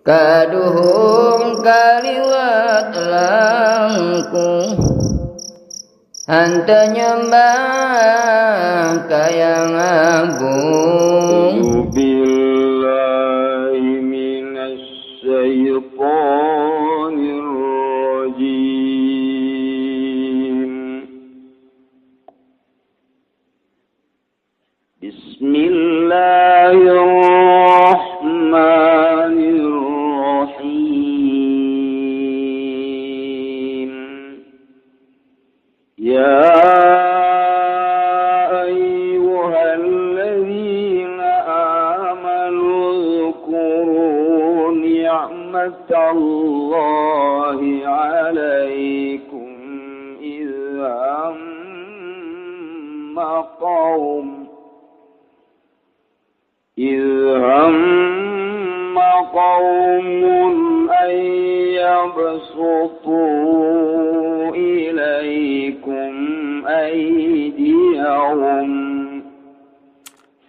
Kaduhung kaliwat langkung henteu nyembah ka Yang Agung. Billahi minasy syaithanir rajim. Bismillahirrahmanirrahim. Ya ayyuhalladzina amanu dzkuru ni'matallahi 'alaikum idh hamma qaumun an yabsutu ilaikum aydiyahum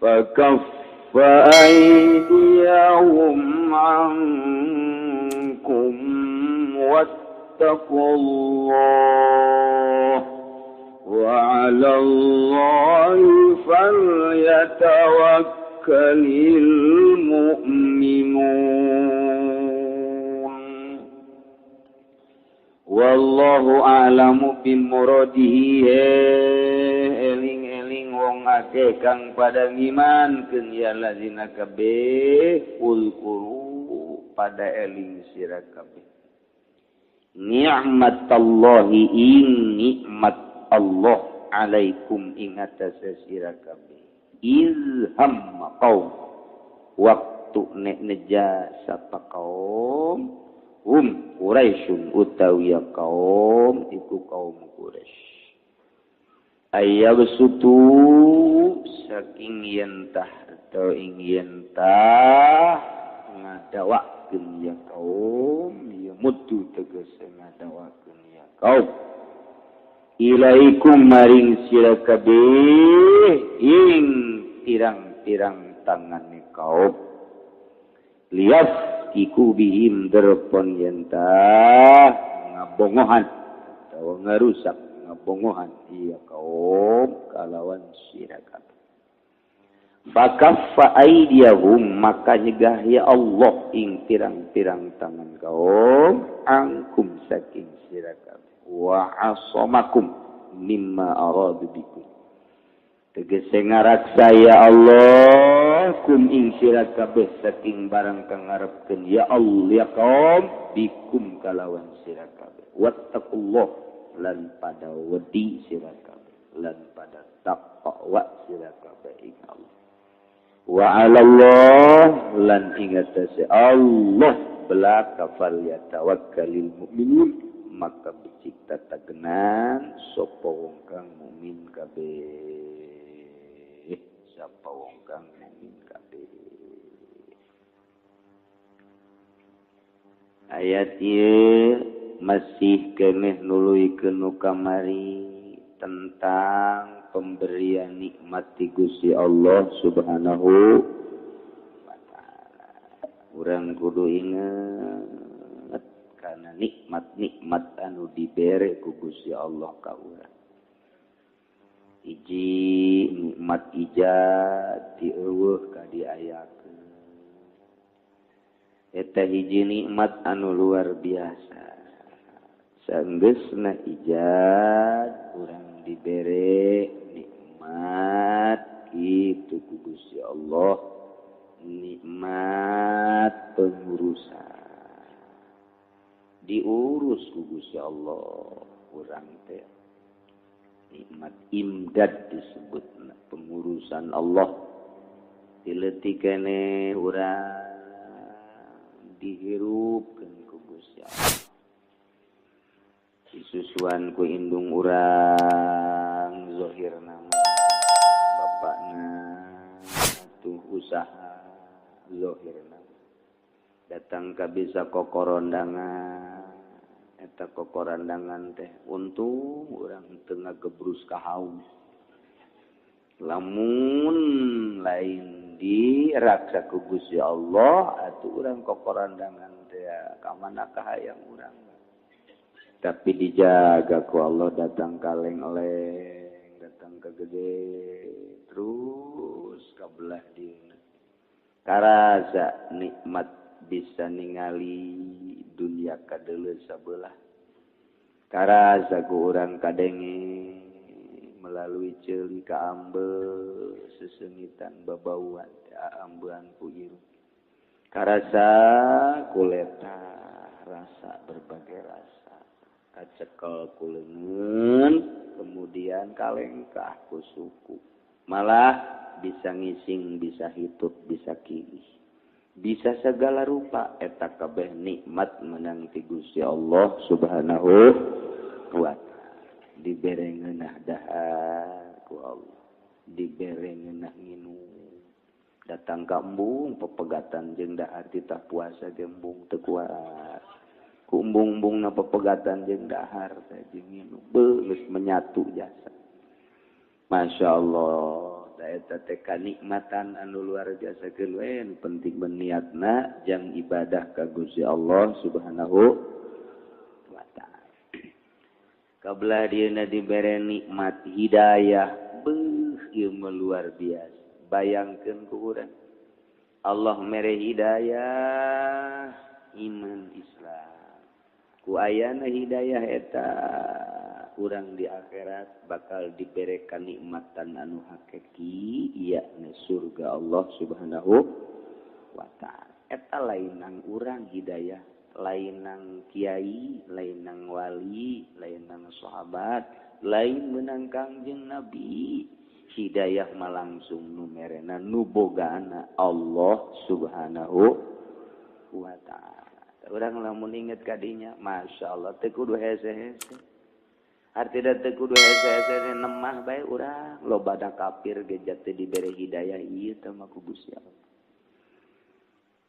fakaffa aydiyahum ankum wattaqullah wa 'alallahi falyatawakkalil mu'minun. Wallahu a'lamu bimuradihi. Eling-eling wong akeh kang pada ngiman keun ya lazina kabeh ulkuru pada eling sira kabeh ni'matallahi ing nikmat Allah alaikum ing atase sira kabeh izham qaum waktu nek neja sapa kaum hum Quraisyun utawi kaum iku kaum Quraisy ayyabsutu saking yentah atau ing yentah ngadawakeun ya kaum ya mutu tegese ngadawakeun ya kaum ilaikum maring sira kabeh ing pirang-pirang tangane kaum lias iku bihim derpon yentah ngabongohan atau ngarusak ngabongohan iya kaum kalawan sira kabeh fakaffa aydiyahum maka nyegah ya Allah ing pirang-pirang tangan kaum angkum saking sira kabeh wa asamakum mimma aradu bikum tegese ngaraksa ya Allah kum ing sira kabeh saking barang kang ngarepkeun ya Allah ya kaum bikum kalawan sira kabeh wattaqullah lan pada wedi sira kabeh lan pada taqwa sira kabeh ing Allah wa 'alallah lan ing atase Allah belaka fal yatawakkalil mu'minun maka becik tatagenan sapa wong kang mukmin kabeh sapa wong kang mukmin kabeh. Ayat ieu masih keneh nuluykeun nu kamari tentang pemberian nikmat ti Gusti Allah Subhanahu wa taala. Urang kudu inget kana nikmat-nikmat anu dibere ku Gusti Allah ka urang. Hiji nikmat ijad dieuweuh ka diayakeun. Eta hiji nikmat anu luar biasa. Sanggeusna ijad urang dibere nikmat kitu ku Gusti Allah, nikmat pengurusan. Diurus ku Gusti Allah urang teh. Nikmat imdad disebut pengurusan Allah. Dileutik keneh urang dihirupkeun ku Gusti Allah. Disusuan ku indung urang zahirna bapakna tuh usaha zahirna datang ka bisa kokorondangan eta kokorandangan teh untung urang teu ngagebrus ka haus lamun lain Lamun diraksa ku Gusti Allah atuh urang kokorandangan teh ka mana kahayang urang. Tapi dijaga ku Allah datang ka leng-leng, datang ke gede terus ka belah dieuna. Karasa nikmat bisa ningali dunia kadeuleu sabelah. Karasa ku urang kadenge melalui ceuli ka ambe sesengitan babauan ambean ku irung. Karasa kuleta rasa berbagai rasa kacekel ku leungeun kemudian kalengkah ku suku. Malah bisa ngising, bisa hitut, bisa kiih, bisa segala rupa. Eta kabeh nikmat menang ti Gusti Allah Subhanahu wa ta'ala. Dibere ngeunah dahar ku Allah, dibere ngeunah nginum. Datang ka embung pepegatan jeung dahar titah puasa ge embung teu kuat. Ku embung-embungna pepegatan jeung dahar teh jeung nginum beuh geus menyatu jasa. Masya Allah, eta teh kanikmatan anu luar biasa keun penting beniatna jang ibadah ka Gusti Allah Subhanahu wa ta'ala. Kabelah dieuna dibere nikmat hidayah, beuh ieu mah luar biasa. Bayangkeun ku urang Allah mere hidayah iman Islam. Ku ayana hidayah eta urang di akhirat bakal dibere kanikmatan anu hakiki yakni surga Allah Subhanahu wa ta'ala. Eta lain nang urang hidayah, lain nang kiai, lain nang wali, lain nang sahabat, lain menang Kangjeng Nabi. Hidayah mah langsung nu merena nu bogana Allah Subhanahu wa ta'ala. Urang lamun inget kadinya, Masya Allah teu kudu hese-hese. Artina teu kudu hese-hese nemah bae urang. Loba da kafir ge teu dibere hidayah ieu teh mah ku Gusti Allah.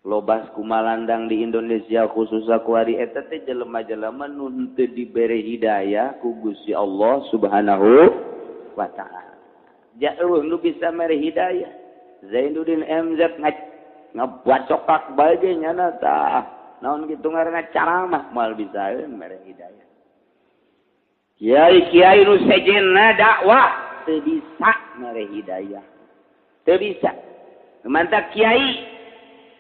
Lobas kumalandang di Indonesia khususnya kuari eta teh jelema-jelema nu teu dibere hidayah ku Gusti Allah Subhanahu wa ta'ala. Jauh nu bisa mere hidayah. Zainuddin MZ ngabacokak bae ge nyana tah. Naon kitu ngaranna caramah moal bisaeun mere hidayah. Kiai-kiai nu sejenna dakwah teu bisa mere hidayah. Teu bisa. Mantap kiai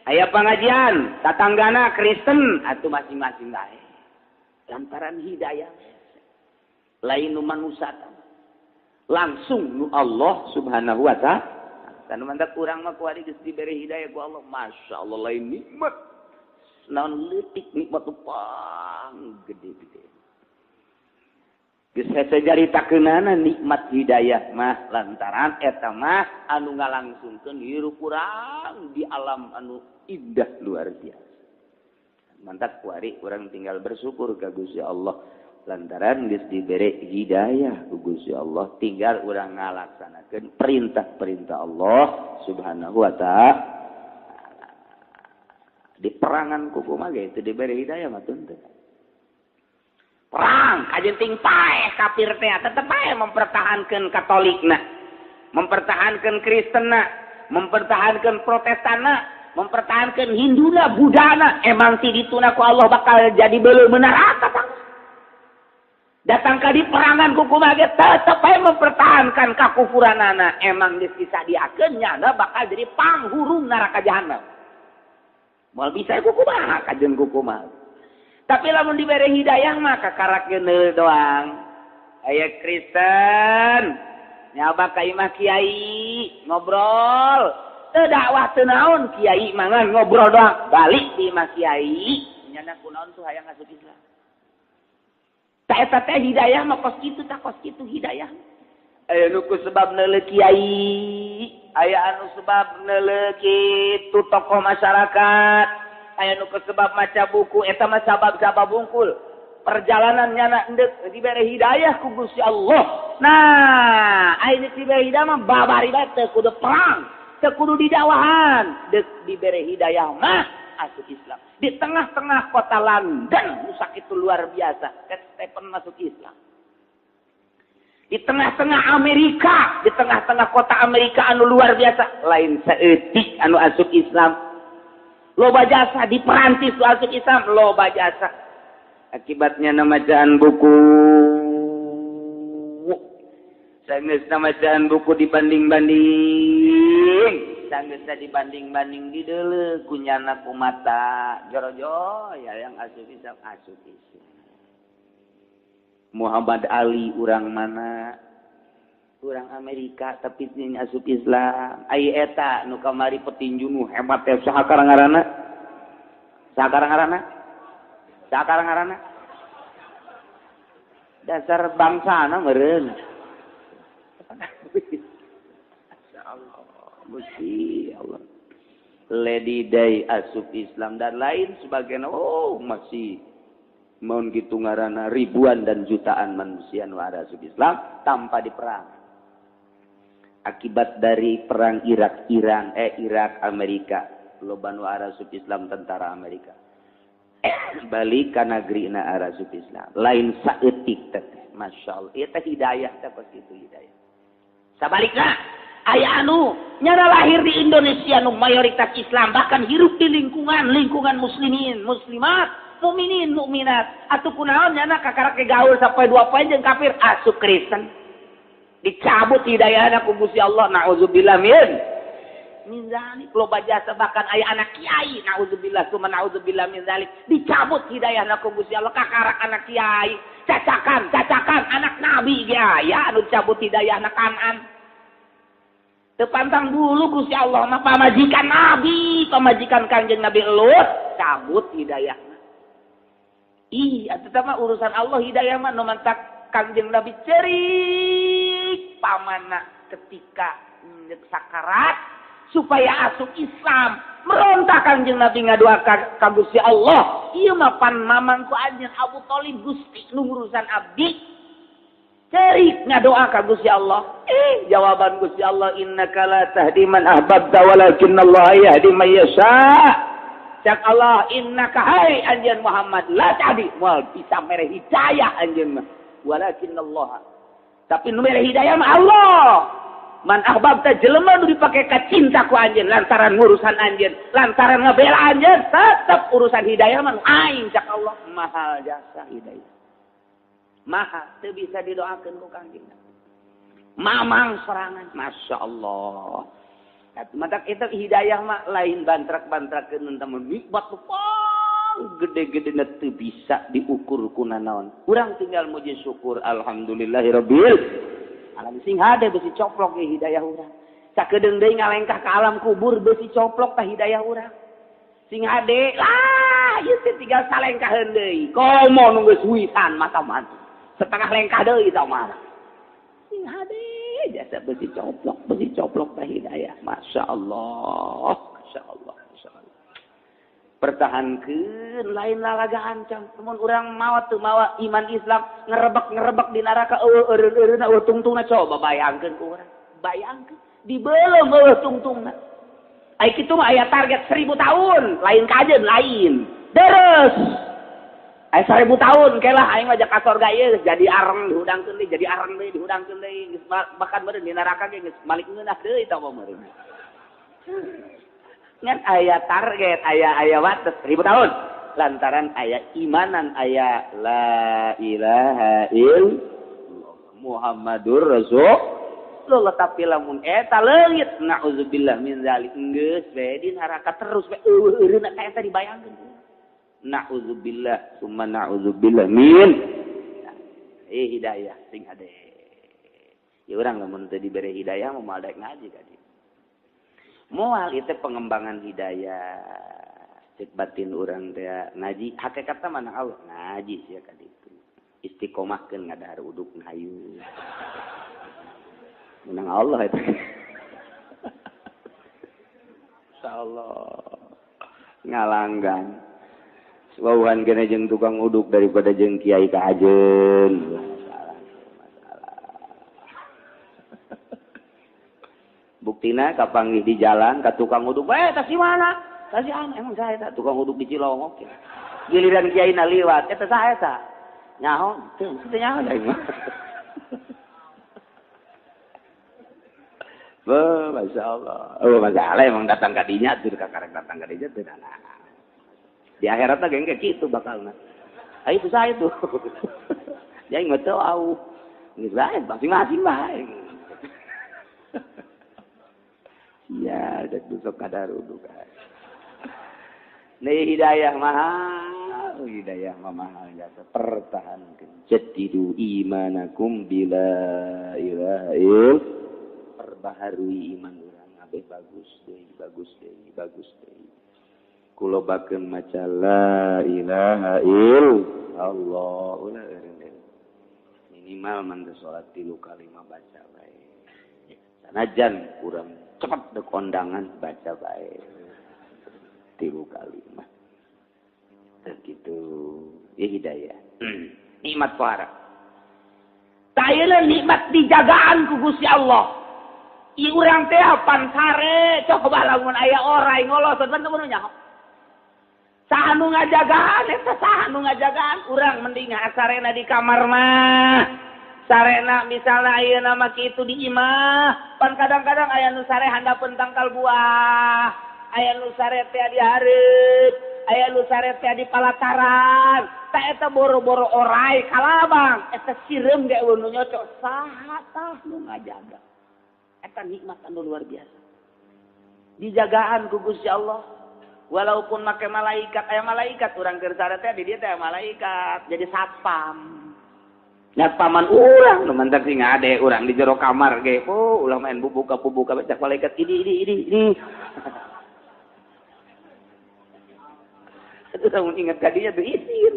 aya pengajian, tatanggana Kristen atuh masing-masing bae. Lantaran hidayah lain nu manusia langsung nu Allah Subhanahu wa ta'ala. Dan mantap urang mah kuari geus dibere hidayah ku Allah. Masya Allah lain nikmat. Naon leutik nikmat pang gede-gede. Geus hese caritakeunana nikmat hidayah mah lantaran eta mah anu ngalangsungkeun hirup urang di alam anu indah luar biasa. Mantap kuari urang tinggal bersyukur ka Gusti Allah lantaran geus dibere hidayah ku Gusti Allah, tinggal urang ngalaksanakeun perintah-perintah Allah Subhanahu wa ta'ala. Di perangan kuku mah ge teu dibere hidayah mah teu. Perang kajenting paeh kafir teh tetep bae mempertahankeun Katolikna, mempertahankeun Kristenna, mempertahankeun Protestanna, mempertahankeun Hinduna, Buddhana. Emang ti dituna ku Allah bakal jadi beuleuh neraka tang. Datang ka di perangan kuku mah ge tetep bae mempertahankan kakufuranana. Emang geus disadiakeun nyana bakal jadi panghurung neraka jahanam. Moal bisa kuku mah kajeun kuku mah. Tapi lamun dibere hidayah mah kakarak geuneuh doang. Aya Kristen nyaba ka imah kiai ngobrol, teu dakwah teu naon kiai mangan ngobrol doang, balik di imah kiai nyana kunaon tuh hayang asup Islam. Ta eta teh hidayah mah kos kitu tah kos kitu hidayah. Aya nu ku sebab neuleuh kiai, aya anu sebab neuleuh kitu tokoh masyarakat, aya nu sebab maca buku, eta mah sabab-sabab bungkul. Perjalanan nyana endek dibere hidayah ku Gusti Allah. Nah, aya dibere hidayah mah babari bae teu kudu perang, teu kudu didakwahan, deuk dibere hidayah mah asup Islam. Di tengah-tengah kota London, nu sakitu luar biasa, Ted Stephen masuk Islam. Di tengah-tengah Amerika, di tengah-tengah kota Amerika anu luar biasa, lain saeutik anu asup Islam. Loba jasa di Perancis nu asup Islam, loba jasa. Akibatnya namajaan buku. Sanggeus namajaan buku dibanding-banding. Sanggeus dibanding-banding di deuleu kunyana ku mata jorojo ya yang asup Islam asup Islam. Muhammad Ali urang mana? Urang Amerika tapi ini asup Islam. Ai eta nu kamari petinju nu hebat teh saha ngaranna? Saha ngaranna? Saha ngaranna? Dasar bangsana meureun. Masyaallah, Gusti Allah. Lady Di asup Islam dan lain sebagainya. Oh, masih mun kitu ngaranna ribuan dan jutaan manusia nu asup Islam tanpa diperang. Akibat dari perang Irak Iran Irak Amerika, loba nu asup Islam tentara Amerika. Balik ka nagrina asup Islam. Lain saeutik teh, masyaallah. Ieu teh hidayah teh kos kitu hidayah. Sabalikna aya anu nyana lahir di Indonesia nu mayoritas Islam, bahkan hirup di lingkungan muslimin, muslimat, mukminin mukminat, atuh kunaon nyana kakarak gaul sampai 2 poe jeung kafir asup Kristen. Dicabut hidayahna ku Gusti Allah, naudzubillah min zalik. Loba jasa bahkan aya anak kiai, naudzubillah summa naudzubillah min zalik. Dicabut hidayahna ku Gusti Allah kakarak anak kiai, cacakan anak nabi ge aya anu cabut hidayahna kanan. Teu pantang dulu Gusti Allah mah pamajikan nabi, pamajikan Kanjeng Nabi Lut cabut hidayahna. Ih, atuh mah urusan Allah hidayah mah nu mantak Kanjeng Nabi cerik pamana ketika sakarat supaya asup Islam, meronta Kanjeng Nabi ngadoa ka Gusti Allah. Ieu mah pan mamang ku anjeun Abu Thalib Gusti nu ngurusan abdi. Cerik ngadoa ka Gusti Allah. Jawaban Gusti Allah, innaka la tahdi man ahbabta walakinallaha yahdi man yasha. Cak Allah, innaka hai anjeun Muhammad la tahdi, moal bisa mere hidayah anjeun mah, walakinnallaha, tapi nu mere hidayah mah Allah. Man ahbabta jelema nu dipake ka cinta ku anjeun lantaran ngurusan anjeun, lantaran ngabela anjeun, tetep urusan hidayah mah aing cak Allah. Mahal jasa hidayah, mahal teu bisa didoakeun ku Kangjeng Nabi. Mamang sorangan, Masya Allah. Mata itu hidayah mah lain bantrak-bantrakeun temen nikmat pang gede-gede teu bisa diukur ku nanaon. Urang tinggal muji syukur alhamdulillahirabbil alamin. Sing hade besi coplok ge hidayah urang. Sakedeung deui ngalengkah ka alam kubur besi coplok tah hidayah urang. Sing hade lah ieu teh tinggal salengkaheun deui. Komo nu geus wisan mata mah. Setengah lengkah deui tah mah. Sing hade jasa besi coplok tah hidayah. Masya Allah, Masya Allah, Masya Allah. Pertahankeun lain lalaga ancam. Mun urang mawa teu mawa iman Islam ngerebek-ngerebek di neraka eueuh eureun-eureunna eueuh tungtungna, coba bayangkeun ku urang. Bayangkeun dibeuleum eueuh tungtungna. Ai kitu mah aya target 1000 tahun, lain kajeun lain. Deres. Aya 1000 tahun kelah aing mah ka sorga ieu jadi areng dihudangkeun deui, jadi areng deui dihudangkeun deui, geus bahkan meureun di neraka ge geus malik ngeunah deui tah meureun. Ngan aya target, aya wates 1000 tahun. Lantaran aya imanan, aya la ilaha illallah Muhammadur Rasulullah. Tapi lamun eta leungit naudzubillah min zalik, geus we di neraka terus we eueuh eureunna ka eta dibayangkeun. Na'udzubillah summa na'udzubillah min hidayah sing hade. Ya urang lamun teu dibere hidayah moal daek ngaji ka dieu. Moal ieu teh pengembangan hidayah. Cek batin urang teh ngaji hakikatna mana Allah ngaji sia ka ditu. Istiqomahkeun ngadahar uduk hayu. Menang Allah eta. Insyaallah ngalanggan. Wawuhan kena jeung tukang uduk daripada jeung kiai ka ajeun. Masalah, masalah. Buktina kapanggih di jalan ka tukang uduk, "Eh, tas si mana?" "Tas si anu, emang saya eta tukang uduk di Cilongok." Giliran kiai na liwat, eta saha eta? Nyaho, teu, teu nyaho aing mah. Wah, Masya Allah. Oh, Masya Allah emang datang ka dinya tuh, kakarek datang ka dinya tuh. Di akhirat mah geng kitu bakalna. Ayo itu saya tuh. Ya nggak tahu au. Geus bae masing-masing bae. Ya, dek besok kadaruduk. Nih hidayah mahal, hidayah mahal jasa pertahankan. Jadidu imanakum bila ilaha il. Perbaharui iman urang abeh bagus deui, bagus deui, bagus deui. Kula bakeun maca la ilaha illallah ulah eureun deui. Minimal man salat 3 kali mah baca bae. Sanajan urang cepet dek kondangan baca bae. 3 kali mah. Begitu ya hidayah. Nikmat puara. Tayeuna nikmat dijagaan ku Gusti Allah. I urang teh pan sare coba lamun aya orai ngolotot pan teu nyaho. Saha nu ngajagaan eta saha nu ngajagaan urang mending sarena di kamar mah. Sarena misalna ayeuna mah kitu di imah, pan kadang-kadang aya nu sare handapeun tangkal buah, aya nu sare teh di hareup, aya nu sare teh di palataran. Ta eta boro-boro orai kalabang, eta sireum ge eueuh nu nyocok saha tah nu ngajaga. Eta nikmat anu luar biasa. Dijagaan ku Gusti Allah. Walaupun make malaikat, aya malaikat urang keur sare teh di dieu teh malaikat, jadi satpam. Satpaman urang nu mantak sing ade urang di jero kamar ge. Oh, ulah main bubuka-bubuka cak malaikat ini. Itu lamun ingat ka dinya tuh izin.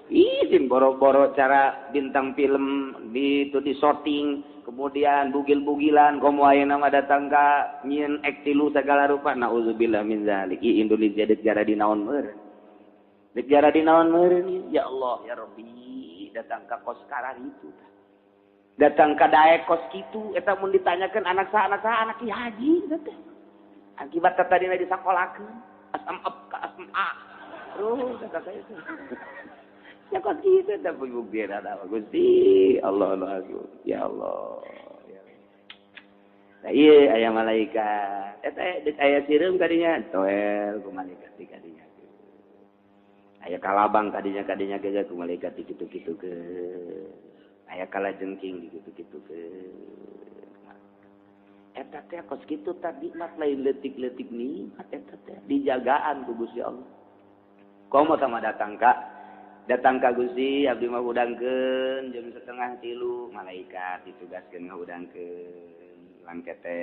Izin boro-boro cara bintang film di itu di shooting, kemudian bugil-bugilan komo ayeuna mah datang ka nyieun ek tilu segala rupa. Nauzubillah min zalik. I Indonesia deuk jara dinaon meureun. Deuk jara dinaon meureun ya Allah ya Rabbi, datang ka kos karar itu. Datang ka daek kos kitu eta mun ditanyakeun anak saha anak ki haji eta teh. Akibat tadina disakolakeun asam up ka asam a. Terus eta teh. Ya kos kitu eta bukti ada Gusti Allah Allah ya Allah. Nah, iya aya malaikat. Eta deuk aya sireum kadinya toel ku malaikat di kadinya. Aya kalabang kadinya ge ku malaikat di kitu-kitu ke. Aya kalajengking di kitu-kitu ke. Eta teh kos kitu tadi nikmat lain leutik-leutik nikmat eta teh dijagaan ku Gusti Allah. Komo sama datang ka datang ka Gusti abdi mah hudangkeun jam 2:30 malaikat ditugaskeun ngahudangkeun langkete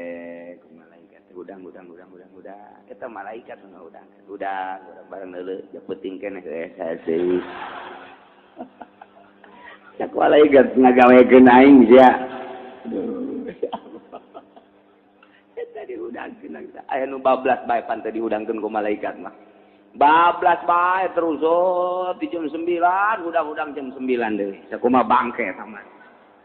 ku malaikat hudang eta malaikat nu ngahudangkeun hudang urang bareng leuleuh ja peuting keneh hese cak malaikat ngagawekeun aing sia aduh ya Allah eta dihudangkeun aya nu bablas bae pan teh dihudangkeun ku malaikat mah bablas bae terus oh, di jam 9 hudang-hudang jam 9 deui sakumaha bangke sama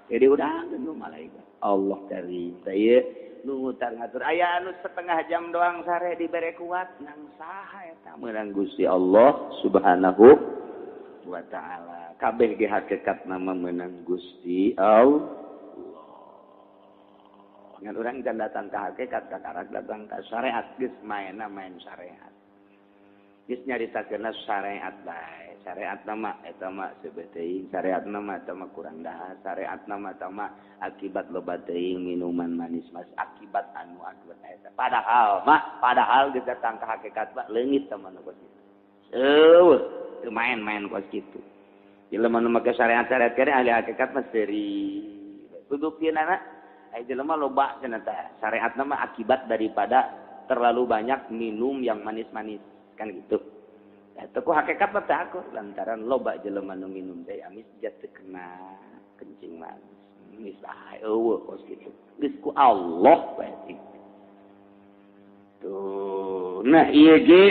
jadi hudangkeun ku malaikat Allah karim teh nu ngutang ngatur aya anu setengah jam doang sare dibere kuat nang saha eta meunang Gusti Allah Subhanahu wa taala kabeh ge hakikat nama meunang Gusti Allah ngan urang can datang ka hakikat kakarak datang ka syariat geus maenna main syariat geus nyaritakeunna syariat bae. Syariat nama eta mah seubeuh teuing, syariat nama eta mah kurang dahar, syariat nama eta mah akibat loba teuing minuman manis mas akibat anu akibat eta. Padahal mah padahal geus datang ka hakikat mah leungit teh mah nu kos kitu. Eueuh, teu main-main kos kitu. Jelema nu make syariat-syariat kene ahli hakikat mah seuri. Buktina aya jelema loba cenah teh syariat nama akibat daripada terlalu banyak minum yang manis-manis. Kan gitu. Eta ku hakikat mah teh aku lantaran loba jelema nu minum teh amis jatuh kena kencing manis. Geus bae eueuh kos kitu. Geus ku Allah bae itu. Tuh. Nah ieu ge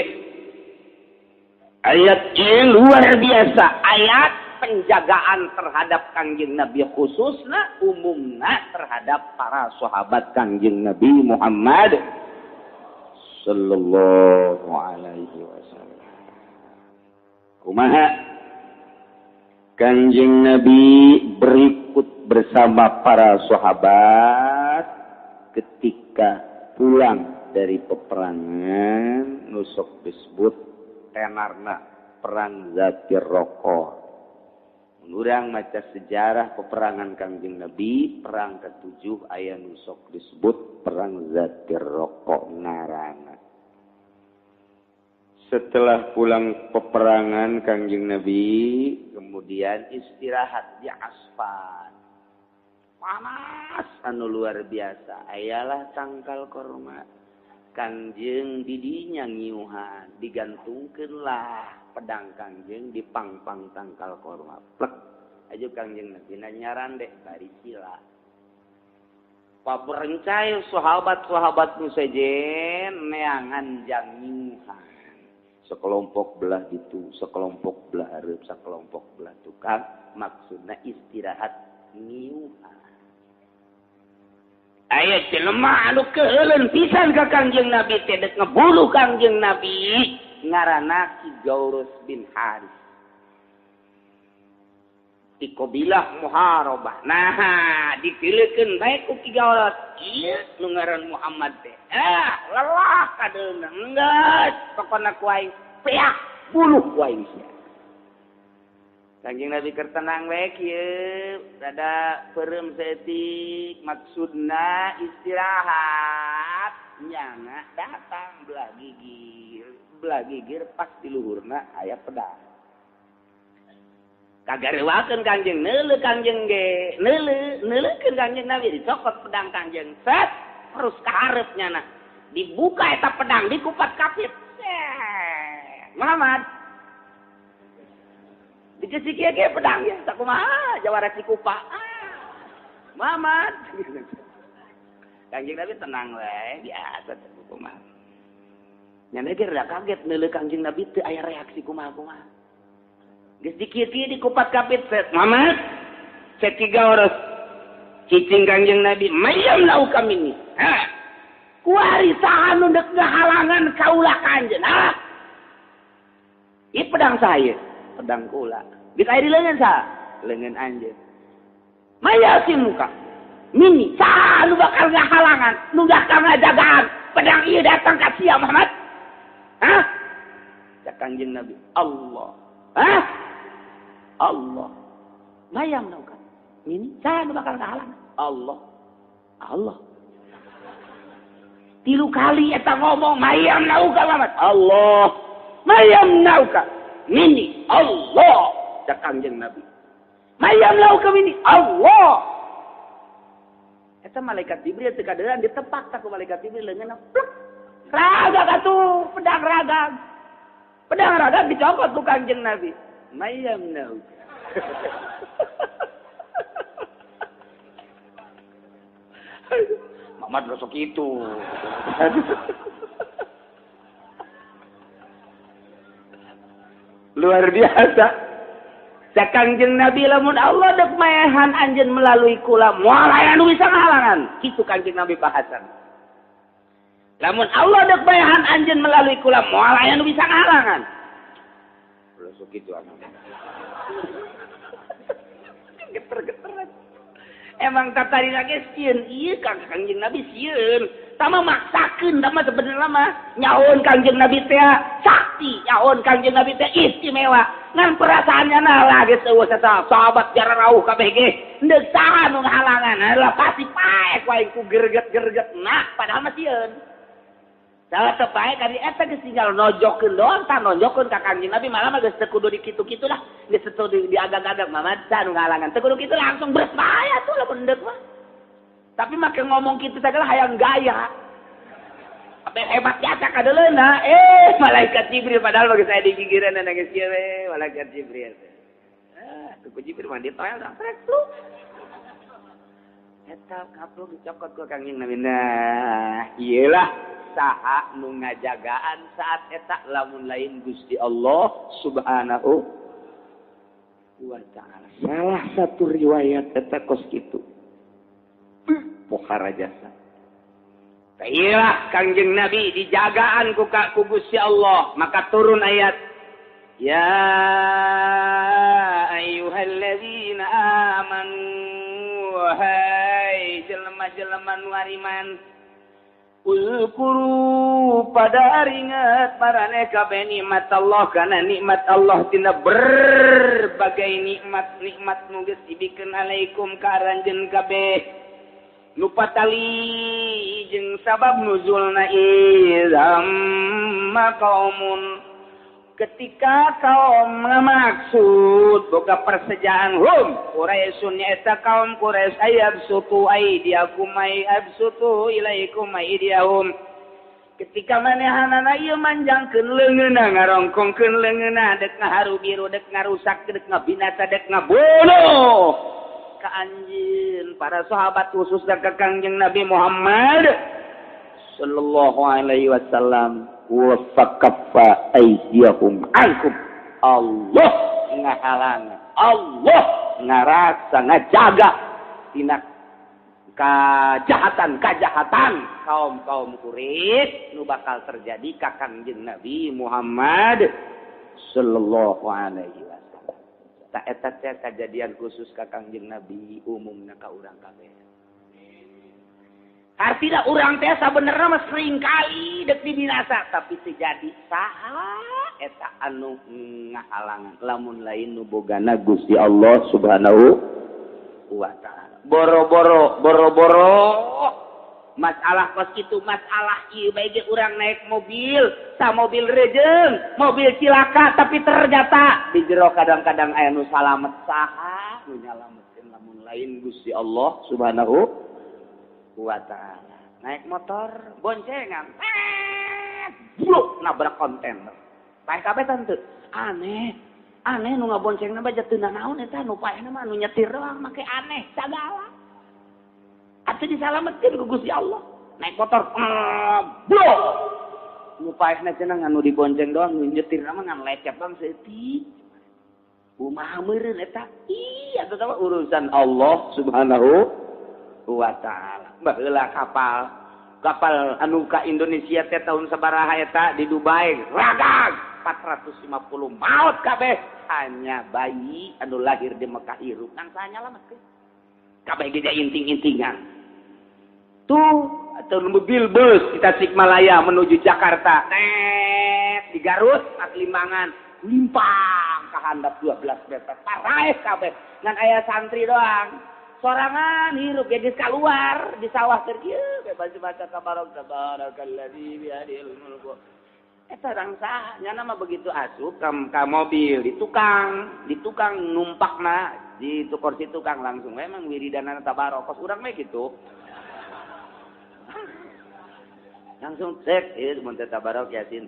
ayat ieu luar biasa, ayat penjagaan terhadap Kangjeng Nabi khususna umumna terhadap para sahabat Kangjeng Nabi Muhammad sallallahu alaihi wasallam. Kumaha Kanjeng Nabi berikut bersama para sahabat ketika Ketika pulang dari peperangan nusuk disebut tenarna perang Zatir Roko. Urang maca sejarah peperangan Kangjeng Nabi, perang ketujuh aya nusok disebut perang Zatir Roko ngaranna. Setelah pulang peperangan Kangjeng Nabi, kemudian istirahat di Asfan. Panas anu luar biasa, ayalah tangkal korma. Kangjeng didinya ngiuhan, digantungkeunlah pedang Kangjeng di pangpang tangkal korma. Plek aju Kangjeng Nabi nyarandek bari sila. Paberencai sahabat-sahabat nu sejen neangan jang ngiuhan. Sekelompok belah ditu, sekelompok belah hareup, sekelompok belah tukang, maksudna istirahat ngiuhan. Aya jelema anu keuheuleun pisan ka Kangjeng Nabi teh dek ngebulu Kangjeng Nabi ngaranna Ki Gaurus bin Haris. Di qabilah Muharabah. Nah, dipilihkeun bae ku Ki Gaurus. Ieu nu ngaran Muhammad teh. Ah, lelah kadeuna. Enggeus, pokona ku aing peak buluh ku aing sia. Kangjeng Nabi keur tenang we kieu, rada peureum saeutik, maksudna istirahat. Nyana datang belah gigir pas di luhurna aya pedang. Kagarewakeun Kangjeng, neuleuh Kangjeng ge, neuleuh-neuleukeun Kangjeng Nabi dicokot pedang Kangjeng. Set, terus ka hareup nyana. Dibuka eta pedang, dikupat kapit. Muhammad dikasih kieu pedang ya, tak kumaha jawara cikupa. Muhammad. Kangjeng Nabi tenang we, biasa teh kumaha. Nyana ge rada kaget neuleuh Kangjeng Nabi teu aya reaksi kumaha-kumaha. Geus dikieu-kieu dikupat kapit set. Muhammad, set tiga orang. Cicing Kangjeng Nabi, mayam lau kami ni. Ha. Kuari saha nu deuk ngahalangan kaula kanjeun. Ha. Ieu pedang saya, pedang kula. Geus aya di leungeun saha? Leungeun anjeun. Mayasin muka. Mini saha nu bakal ngahalangan, nu bakal ngajagaan pedang ieu datang ka sia Muhammad. Hah? Cak Kangjeng Nabi, Allah. Hah? Allah. Mayam nauka. Mini saha nu bakal ngahalangan? Allah. Allah. Tilu kali eta ngomong mayam nauka Muhammad. Allah. Mayam nauka. Mini Allah. Cak Kangjeng Nabi. Mayam lauka mini Allah. Eta malaikat Jibril teu kaderan ditepak tak ku malaikat Jibril leungeunna plek. Ragag atuh pedang ragag. Pedang ragag dicokot ku Kangjeng Nabi. Mayam nauka. Muhammad rosok itu. Luar biasa. Cak Kangjeng Nabi lamun Allah dek maehan anjeun melalui kula moal aya nu bisa ngahalangan. Kitu Kangjeng Nabi bahasan. Lamun Allah dek maehan anjeun melalui kula moal aya nu bisa ngahalangan. Rosok itu anu. Geter-geter. Emang tadi lagi sieun ieu Kang Kangjeng Nabi sieun. Tama maksakeun tama sebenarnya mah nyaon Kangjeng Nabi teh sakti, nyaon Kangjeng Nabi teh istimewa. Ngan perasaannya nah geus eueuh eta sahabat jara rauh kabeh ge deuk saha nu ngahalangan. Lah pasti paek wae ku gerget-gerget nah padahal mah sieun. Salah teu paek kali eta geus tinggal nojokeun doang tah nonjokeun ka Kangjeng Nabi malah mah geus teu kudu dikitu-kitu lah. Geus teu diagag-agag Muhammad saha nu ngahalangan. Teu kudu kitu langsung beres bae atuh lamun deuk mah. Tapi make ngomong kitu sagala hayang gaya. Apa hebat biasa kadeuleuna. Malaikat Jibril padahal bagi saya di gigireun geus kieu we malaikat Jibril. Ah, tuh ku Jibril mah ditoel dah trek lu. Eta kaplok dicokot ku Kangjeng Nabi. Nah, ieulah saha nu ngajagaan saat eta lamun lain Gusti Allah Subhanahu wa ta'ala. Salah satu riwayat eta kos kitu. Pohara jasa. Iyalah Kangjeng Nabi dijagaan ku Gusti Allah, maka turun ayat ya ayyuhalladzina amanu wahai jelema-jelema nu ariman Uzkuru pada ingat marane kabeh nikmat Allah kana nikmat Allah tina berbagai nikmat-nikmat nu geus dibikeun alaikum ka aranjeun kabeh nu patali jeung sabab nuzulna izam qaumun ketika kaum ngamaksud boga persejaan hum Quraisyun nyaeta kaum Quraisy ayabsutu aidiakum ayabsutu ilaikum aidiyahum ketika manehanana ieu manjangkeun leungeunna ngarongkongkeun leungeunna dek ngaharu biru dek ngarusak dek ngabinasa dek ngabunuh ka anjeun para sahabat khususna ka Kangjeng Nabi Muhammad sallallahu alaihi wasallam wa fakaffa aydiyahum ankum. Allah ngahalang, Allah ngarasa ngajaga tina kejahatan-kejahatan kaum-kaum Quraisy nu bakal terjadi ka Kangjeng Nabi Muhammad sallallahu alaihi wasallam. Ta eta teh kajadian khusus ka Kangjeng Nabi, umumna ka urang kabeh. Artinya urang teh sabenerna mah sering kali dek dibinasa tapi teu jadi saha eta anu ngahalangan lamun lain nu bogana Gusti Allah Subhanahu wa taala. Boro-boro boro-boro masalah kos kitu masalah ieu bae ge urang naik mobil, sa mobil rejeng, mobil cilaka tapi ternyata di jero kadang-kadang aya nu salamet saha nu nyalametkeun lamun lain Gusti Allah Subhanahu wa ta'ala. Naik motor boncengan, bluk nabrak kontainer. Paeh kabeh tante. Aneh, aneh nu ngaboncengna bae teu nanaon eta nu paehna mah nu nyetir doang make aneh sagala. Atuh disalametkeun ku Gusti Allah. Naik motor, bluk. Nu paehna cenah nu dibonceng doang nu nyetirna mah ngan lecet doang saeutik. Kumaha meureun eta? Ih, atuh mah urusan Allah Subhanahu wa ta'ala. Baheula kapal anu ka Indonesia teh tahun sabaraha eta di Dubai ragag 450 maut kabeh hanya bayi anu lahir di Mekah hirup nang saha nyalametkeun kabeh ge inting-intingan tuh atau mobil bus di Tasikmalaya menuju Jakarta tet di Garut pas Limbangan limpang ka handap 12 meter paraeh kabeh ngan aya santri doang sorangan hirup ya geus kaluar di sawah keur kieu bebas baca tabarok tabarakalladzi biyadihil mulku eta rang saha nya mah begitu asup ka mobil di tukang numpakna di kursi tukang langsung memang wiridanana tabarok kos urang mah kitu langsung cek ieu mun teh tabarok yasin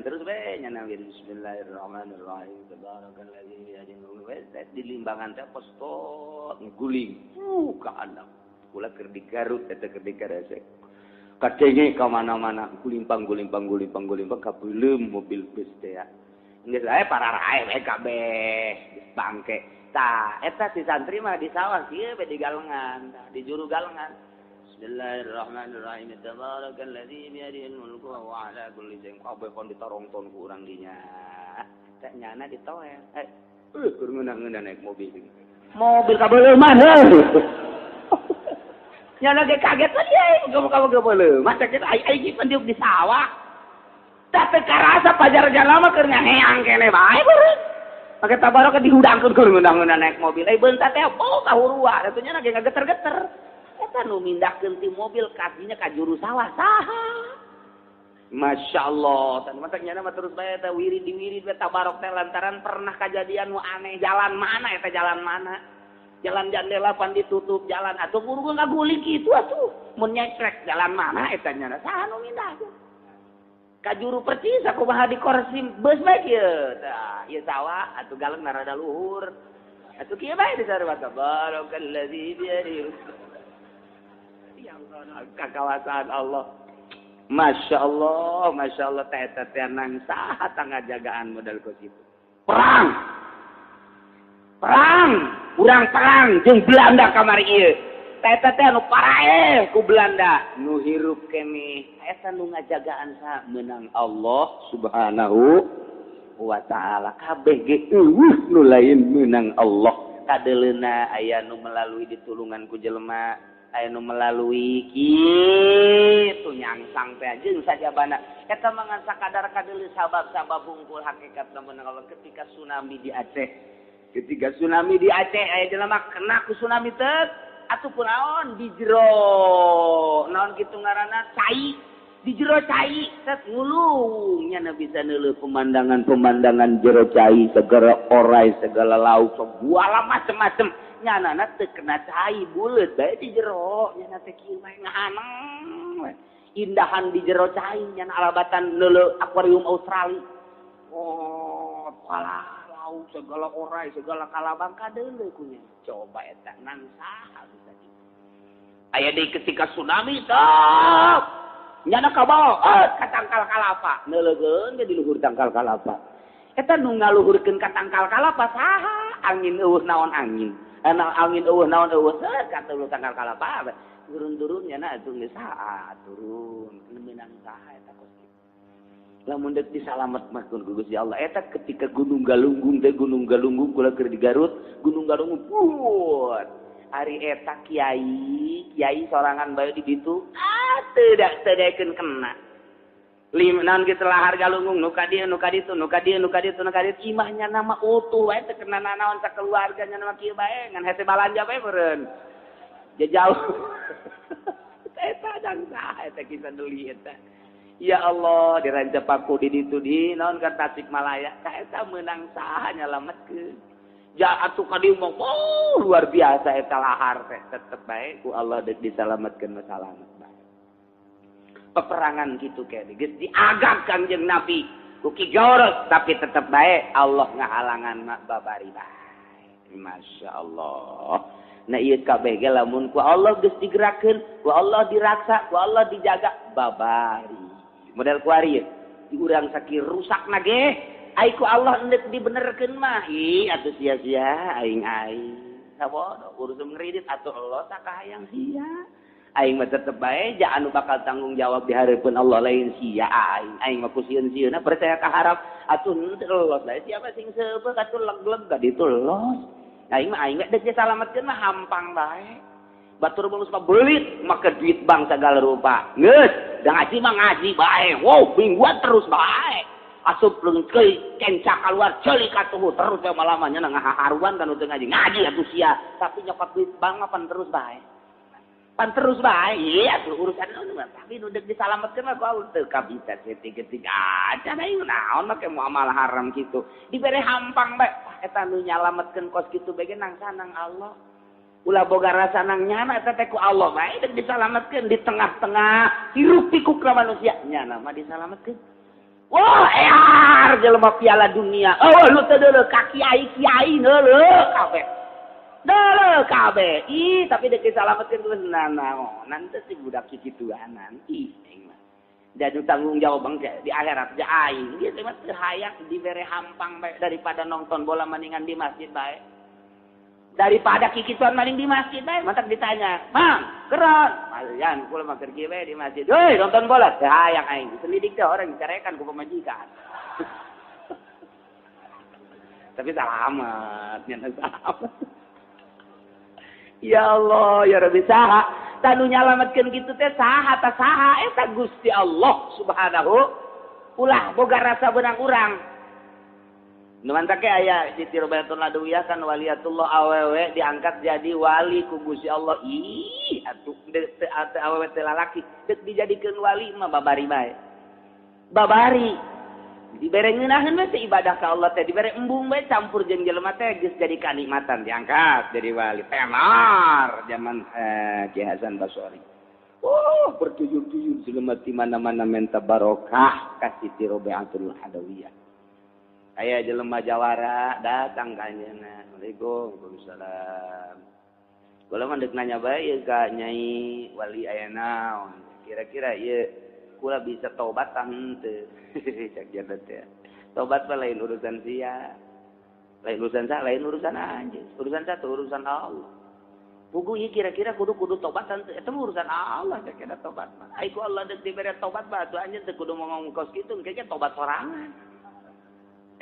terus we nya wirid bismillahirrahmanirrahim tabarakalladzi biyadihil mulku di limbangan teh postot guling ka andap kula keur di Garut eta keur di Karesek kadenge ka mana-mana gulimpang gulimpang gulimpang gulimpang kabeuleum mobil bus teh ya geus aya pararae we kabeh geus bangke tah eta si santri mah di sawah kieu we di galengan di juru galengan bismillahirrahmanirrahim tabarakalladzi biyadihil mulku wa ala kulli syai'in kabeh kon ditarongton ku urang dinya teh nyana ditoel keur ngeunah-ngeunah naik mobil. Mobil kabeuleman heuh. Nyana ge kaget tadi euy, kamu kabeuleman teh ai ai ge pendiuk di sawah. Tah teu karasa pajar jalan mah keur ngaheang keneh bae beureun. Make tabarok dihudangkeun keur ngeunah-ngeunah naik mobil. Ai beunta teh bau kahurua, atuh nyana ge ngageter-geter. Eta nu mindahkeun ti mobil kasinya ka juru sawah saha. Masya Allah, tan matak nyana mah terus bae eta wirid diwirid we tabarok teh lantaran pernah kajadian nu aneh jalan mana eta jalan mana jalan jandela pan ditutup jalan atuh buru ngaguling kitu atuh mun nyekrek jalan mana eta nyana saha nu mindah ka juru percis sakumaha di kursi beus bae kieu tah ieu sawah atuh galeng rada luhur atuh kieu bae disarua tabarakalladzi biyadihi ya Allah kakawasan Allah. Masya Allah, teh teh nang saha tangga jagaan modal kos itu. Perang, perang, urang perang jeung Belanda kamari ieu. Teh teh anu paraeh ku Belanda, nu hirup keneh. Eta nu ngajagaan saha meunang Allah Subhanahu wa taala. Kabeh ge eueuh nu lain meunang Allah. Kadeleuna aya nu melalui ditulungan ku jelema. Aya nu melalui kitu nyangsang teh jeung sajabana eta mah ngan sakadar kadeuleu sabab-sabab hungkul hakikat lamun Allah ketika tsunami di Aceh. Ketika tsunami di Aceh aya jelema kena ku tsunami teh atuh kunaon di jero naon kitu ngaranna cai di jero cai tet ngulung nya bisa neuleuh pemandangan-pemandangan jero cai segala orai segala laut segala macem-macem nyanana teu kena cai buleut bae di jero nyana teh kieu bae ngahaneng we indahan di jero cai nyana alabatan neuleuh akuarium Australia oh alah laut segala orai segala kalabang kadeuleuh ku nya coba eta nang saha bisa kitu aya deui ketika tsunami teh nyana kabawa ka tangkal kalapa neuleukeun ge di luhur tangkal kalapa eta nu ngaluhurkeun ka tangkal kalapa saha angin eueuh naon angin ana angin eueuh naon eueuh ka tuluh tangkal kalapa turun-turun nyana atuh geus saha turun meunang saha eta kos kitu lamun deuk disalamet mah ku Gusti Allah eta ketika Gunung Galunggung teh Gunung Galunggung kula keur di Garut Gunung Galunggung buat ari eta kiai kiai sorangan bae di ditu tidak tedakeun kena lim naon kitu lahar Galunggung nu ka dieu nu ka ditu nu ka dieu nu ka ditu nu ka dieu imahnya nama utuh wae teu kena nanaon sakeluarga nya nama kieu bae ngan hese balanja bae meureun jauh eta dang saha eta kisah deuli eta ya Allah di Rancapaku di ditu di naon ka Tasikmalaya ka eta meunang saha nyalametkeun ja atuh ka dieu mah oh luar biasa eta lahar teh tetep bae ku Allah deuk disalametkeun mah salamet bae peperangan kitu kene geus diagag Kangjeng Nabi ku Ki Gaurot tapi tetep bae Allah ngahalangan mah babari bae masyaallah. Nah ieu kabeh ge lamun ku Allah geus digerakkeun ku Allah diraksa ku Allah dijaga babari model kuari ieu di urang sakieu rusakna ge ai ku Allah endek dibenerkeun mah ih atuh sia-sia aing-aing sabodo urusan ngridit atuh Allah sakahayang sia aing mah tetep bae ja anu bakal tanggung jawab di hareupeun Allah lain sia aing aing mah ku sieun-sieunna percaya ka harap atuh henteu los bae siapa sing seubeuh atuh leg-leg ka ditu los aing mah aing deuk disalametkeun mah hampang bae batur mulus mah beulit make duit bank sagala rupa geus da ngaji mah ngaji bae wow mingguan terus bae asup leungkeui kenca keluar ceuli katuhu terus bae malamanya ngaharuan kan teu ngaji ngaji atuh sia tapi nyokot duit bank mah pan terus bae pan terus bae iya atuh urusan nu mah tapi nu deuk disalametkeun mah ku Allah teu kabita ketik-ketik aja aing naon make muamalah haram kitu dibere hampang bae eta nu nyalametkeun kos kitu bae ge nang sanang Allah ulah boga rasa nang nyana eta teh ku Allah bae deuk disalametkeun di tengah-tengah hiruk pikuk manusia nyana mah disalametkeun. Wah, ear jelema piala dunia. Oh, lu teh deuleu ka kiai-kiai deuleu kabeh. Deuleu kabeh. Ih, tapi deuk disalametkeun geus nanaonan teh si budak kikituanan. Ih, aing mah. Jadi tanggung jawab bangke di akhirat ja aing. Ieu teh mah teu hayang dibere hampang bae daripada nonton bola mendingan di masjid bae. Daripada kikituan maling di masjid bae, mantak ditanya, "Mang, keron." Malian kula mah keur kieu bae di masjid. "Heuy, nonton bola." Teu hayang aing. Selidik teh orang dicarekan ku pamajikan. Tapi salamet, nya salamet. Ya Allah, ya Rabbi saha tanu nyalametkeun kitu teh saha ta saha eta Gusti Allah Subhanahu ulah boga rasa beunang urang. Nu mantak ge aya Siti Robiatul Adawiyah kan waliatullah awewe diangkat jadi wali ku Gusti Allah. Ih, atuh teu awewe teu lalaki deuk dijadikeun wali mah babari bae. Babari dibere ngeunaheun we teh ibadah ka Allah teh dibere embung bae campur jeung jelema teh geus jadi kanikmatan diangkat jadi wali. Tenar zaman Ki Hasan Basori. Oh, bertuyur-tuyur jelema di mana-mana menta barokah ka Siti Robiatul Adawiyah. Aya jelema jawara datang ka anjeunna. Assalamualaikum. Waalaikumsalam. Kula mah deuk nanya bae ieu ka Nyai wali aya naon. Kira-kira ieu kula bisa tobat tah henteu. Cak jadot teh. Tobat mah lain urusan sia. Lain urusan sa, lain urusan anjeun. Urusan satu urusan Allah. Puguh ieu kira-kira kudu tobat henteu. Eta mah urusan Allah cak eta tobat mah. Ai ku Allah deuk dibere tobat mah atuh anjeun teu kudu ngomong kos kitu, engke ge tobat sorangan.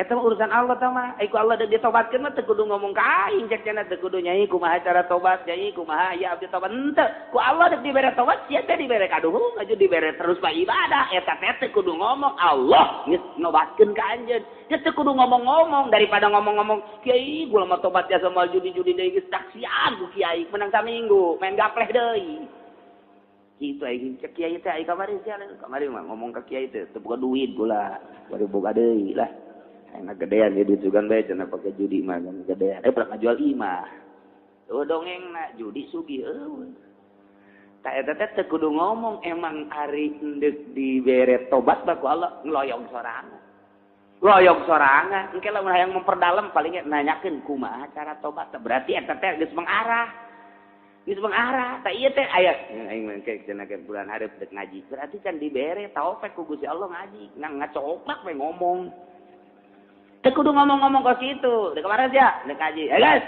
Eta mah urusan Allah tah mah. Ai ku Allah deuk ditobatkeun mah teu kudu ngomong ka aing cek cenah teu kudu nyai kumaha cara tobat, nyai kumaha ya abdi tobat henteu. Ku Allah deuk dibere tobat sia teh dibere kaduhung aju dibere terus bae ibadah. Eta teh teu kudu ngomong Allah geus nobatkeun ka anjeun. Geus teu kudu ngomong-ngomong daripada ngomong-ngomong kiai gua mah tobat ya sama judi-judi deui geus taksian ku kiai menang saminggu main gapleh deui. Gitu aing cek kiai teh ai kamari sia kamari mah ngomong ka kiai teh teu boga duit gula, bari boga deui lah. Enak gedean ya duit sugan bae cenah pake judi mah kan gedean. Pernah ngajual imah. Eueuh dongeng na judi sugih eueuh. Ta eta teh teu kudu ngomong emang ari endek dibere tobat mah ku Allah ngeloyong sorangan. Loyong sorangan engke lamun hayang memperdalam paling ge nanyakeun kumaha cara tobat. Berarti eta teh geus mengarah. Geus mengarah. Ta ieu teh aya aing mah engke cenah ke bulan hareup deuk ngaji. Berarti can dibere taufik ku Gusti Allah ngaji. Ngan ngacoplak we ngomong. Teu kudu ngomong-ngomong kos kitu. Deuk kemarin sia, deuk ngaji. Eh guys.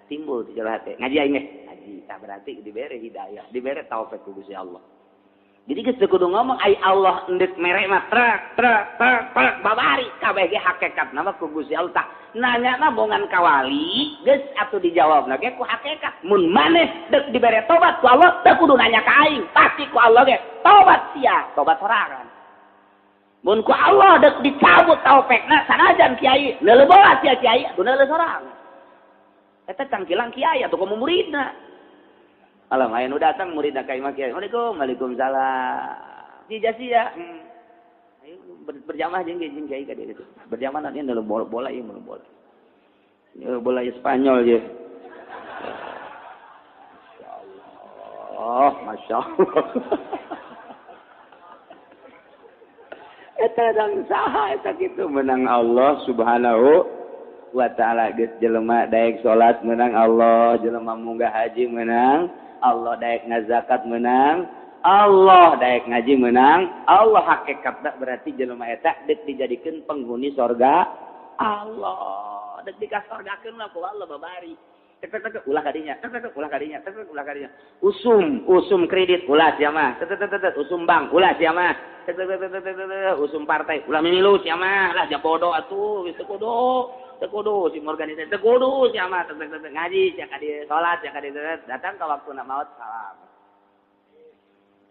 Timbul di jero hate. Ngaji aing ge. Ngaji. Tah berarti dibere hidayah, dibere taufik ku Gusti Allah. Jadi geus teu kudu ngomong ai Allah endek mere mah trek trek trek trek babari kabeh ge hakikatna mah ku Gusti Allah tah. Nanyana bongan ka wali geus atuh dijawabna ge ku hakikat. Mun maneh deuk dibere tobat ku Allah teu kudu nanya ka aing, pasti ku Allah ge tobat sia, tobat sorangan. Mun ku Allah dek dicabut taufekna sanajan kiai leuleuh bola sia kiai atuh leuleuh sorangan. Eta cangkilang kiai atuh komo muridna. Alam aya nu datang muridna ka imah kiai. Waalaikum, waalaikumsalam. Jija sia. Ayo berjamaah jeung kiai ka dieu. Berjamaah nanti leuleuh bola bola ieu bola bola. Ieu bola Spanyol ye. Masyaallah, masyaallah. Eta dang saha eta kitu menang Allah Subhanahu wa taala geus jelema daek salat menang Allah, jelema munggah haji menang Allah, daek ngazakat menang Allah, daek ngaji menang Allah. Hakikatna berarti jelema eta deuk dijadikeun penghuni sorga Allah, deuk dikasorgakeun mah ku Allah babari. Tek tek tek ulah kadinya, tek tek ulah kadinya, tek tek ulah kadinya. Usum, usum kredit ulah sia mah. Tek tek tek usum bank ulah sia mah. Tek tek tek tek usum partai ulah mimilu sia mah. Lah ja bodoh atuh, geus teu kudu. Teu kudu si organisasi teu kudu sia mah. Tek tek tek ngaji sia ka dieu salat sia ka dieu datang ka waktuna maot salam.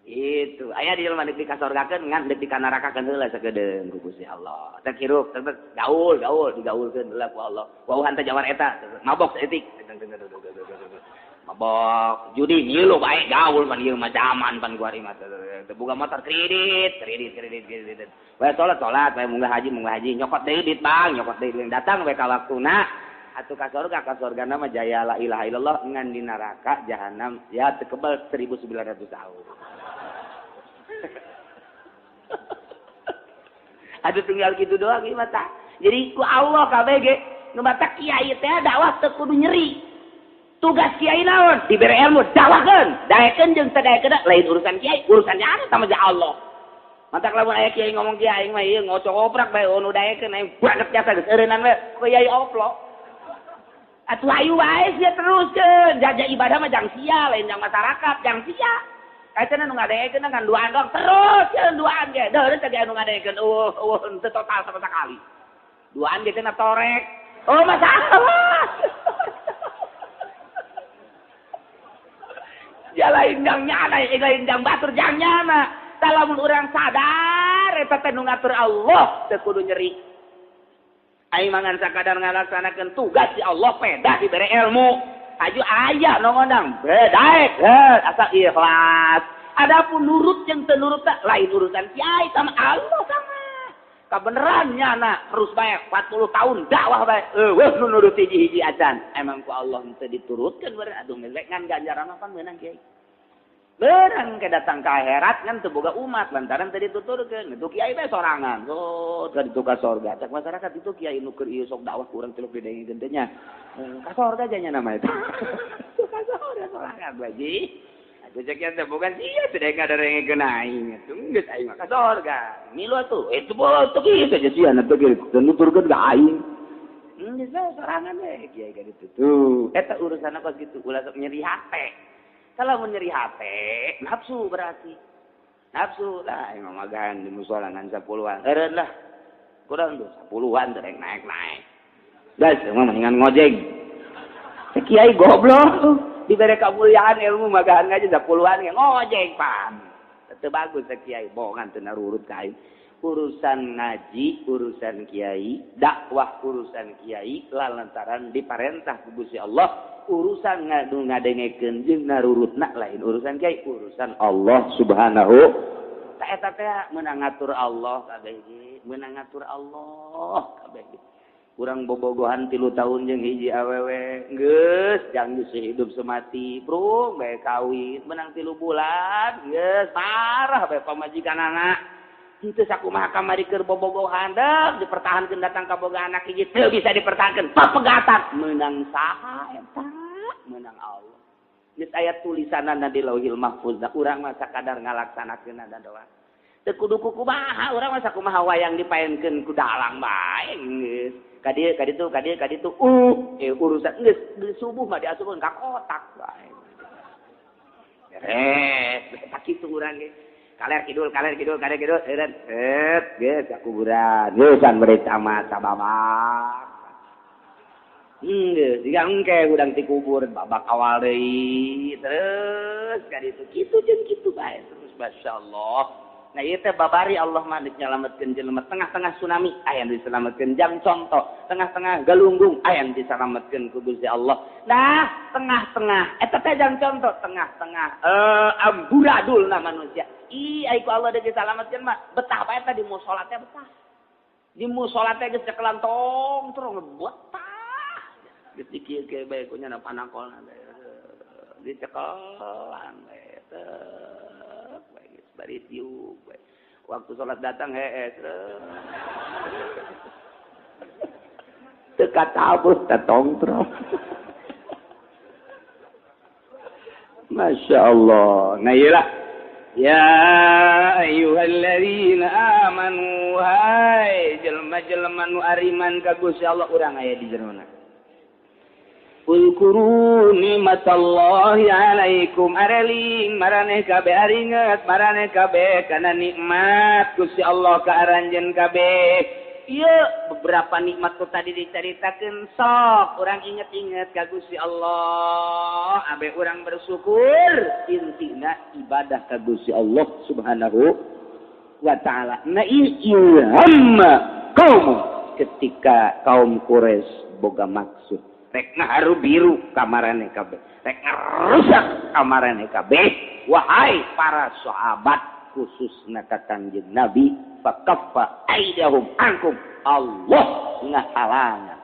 Itu aya di jelema deuk dikasorgakeun ngan deuk dikanarakakeun heula sakedeung ku Gusti Allah. Teh hirup teh gaul gaul digaulkeun heula ku Allah. Wauhan teh jawar eta mabok saeutik. Mabok judi ngilu bae gaul pan ieu mah zaman pan kuari mah teu boga motor kredit kredit kredit kredit. Bae salat salat bae munggah haji nyokot deui duit bang nyokot deui datang we ka waktuna atuh ka sorga mah jaya la ilaha illallah ngan di neraka jahanam ya teu kebal 1900 tahun. Aduh tinggal gitu doang ieu mah tah. Jadi ku Allah kabeh ge nu matak kiai teh dakwah teu kudu nyeri. Tugas kiai naon? Dibere ilmu dakwahkeun, daekeun jeung teu daekeun lain urusan kiai, urusannya anu sama jeung Allah. Matak lamun aya kiai ngomong kiai aing mah ieu ngocok-oprak bae nu daekeun aing banget jasa geus eureunnan we ku kiai oplo. Atuh ayu wae sia teruskeun, jajah ibadah mah jang sia lain jang masyarakat, jang sia. Kacana nu ngadeekeun kan duaan doang terus ya duaan ge. Deureun teh anu ngadeekeun eueuh eueuh henteu total sama sekali. Duaan ge cenah torek. Oh masalah. Ya lain jang nyana, lain jang batur jang nyana. Tah lamun urang sadar eta teh nu ngatur Allah teu kudu nyeri. Aing mangan sakadar ngalaksanakeun tugas si Allah pedah dibere ilmu. Aju ayah nu ngondang bedaek asa ikhlas. Adapun nurut jeung teu nurut teh lain urusan kiai sama Allah sama. Kabeneran nyana terus bae 40 tahun dakwah bae. Eueuh nu nurut hiji-hiji acan. Emang ku Allah teu diturutkeun beureun aduh ngelek ngan ganjaran apa meunang kiai. Beurang ke datang ke akhirat ngan teu boga umat lantaran teu dituturkeun. Itu kiai bae sorangan. Oh, teu ditu ka sorga. Cak masyarakat itu kiai nu keur ieu sok dakwah kurang tiluk didengikeun teh nya. Ka sorga nya nama itu. Ka sorga sorangan baji. Atuh cek teh bukan sia teh ngadarengkeun aing. Atuh geus aing mah ka sorga. Milu atuh. Itu boh teu kieu teh sia na teu kieu. Teu nuturkeun ka aing. Geus sorangan we kiai ka ditu. Tuh, eta urusanna kos kitu ulah sok nyeri hate. Kalau mau nyeri hate, nafsu berarti. Nafsu lah, emang magahan di musola ngan 10-an. Eureun lah. Kurang tuh 10-an teh naik-naik. Guys, emang mendingan ngojek. Kiai goblok dibere kemuliaan ilmu magahan ngaji 10-an ge ngojek pan. Teu bagus kiai bohongan teu narurut ka aing. Urusan ngaji, urusan kiai, dakwah urusan kiai lantaran diparentah ku Gusti Allah, urusan ngadu ngadengekeun jeung narurutna lain urusan kiai, urusan Allah Subhanahu ta eta teh meunang ngatur Allah kabeh ge, meunang ngatur Allah kabeh ge. Urang bobogohan 3 tahun jeung hiji awewe, geus jang geus hidup semati, prung bae kawin, menang 3 bulan, geus parah bae pamajikanana. Henteu sakumaha kamari keur bobogohan deuk dipertahankeun datang ka boga anak hiji teu bisa dipertahankeun, papegatan meunang saha eta? Meunang Allah. Geus aya tulisanana di Lauhil Mahfuz, da urang mah sakadar ngalaksanakeun da doa. Teu kudu kumaha urang mah sakumaha wayang dipaenkeun ku dalang bae geus. Ka dieu ka ditu ka dieu ka ditu urusan geus subuh mah diasupkeun ka kotak bae. Beres, tak kitu urang ge. Kaler kidul kaler kidul kaler kidul eureun et geus ka kuburan. Geus an bere tamat sababak. Geus jiga engke hudang ti kubur babak awal deui terus ka ditu kitu jeung kitu bae terus masyaallah. Nah ieu teh babari Allah mah nyalametkeun jelema tengah-tengah tsunami aya nu diselametkeun jang contoh tengah-tengah galunggung aya nu diselametkeun ku Gusti Allah. Nah tengah-tengah eta teh jang contoh tengah-tengah amburadulna manusia. Ih ai ku Allah deui diselametkeun mah betah bae teh di musala teh betah. Di musala teh geus cekelan tong terus betah. Geus dikieu-kieu bae ku nya panakolna dicekelan bae teh. Bari tiup waktu sholat datang hees teu katabus teh tongtrong. Masya Allah. Nah iyalah ya ayyuhalladzina amanu hai jelema-jelema nu ariman ka Gusti Allah urang aya di jerona. Uzkuru nikmatallahi alaikum areling maraneh kabeh aringet maraneh kabeh kana nikmat Gusti Allah ka aranjeun kabeh. Ieu beberapa nikmat ku tadi dicaritakeun sok urang inget-inget ka Gusti Allah abe urang bersyukur intina ibadah ka Gusti Allah Subhanahu wa taala. Na ilhamma kaum ketika kaum Quraisy boga maksud rek ngaharu biru kamarane kabeh, rek ngarusak kamarane kabeh. Wahai para sahabat khususna ka Kangjeng Nabi, fakaffa aidahum ankum, Allah ngahalangan.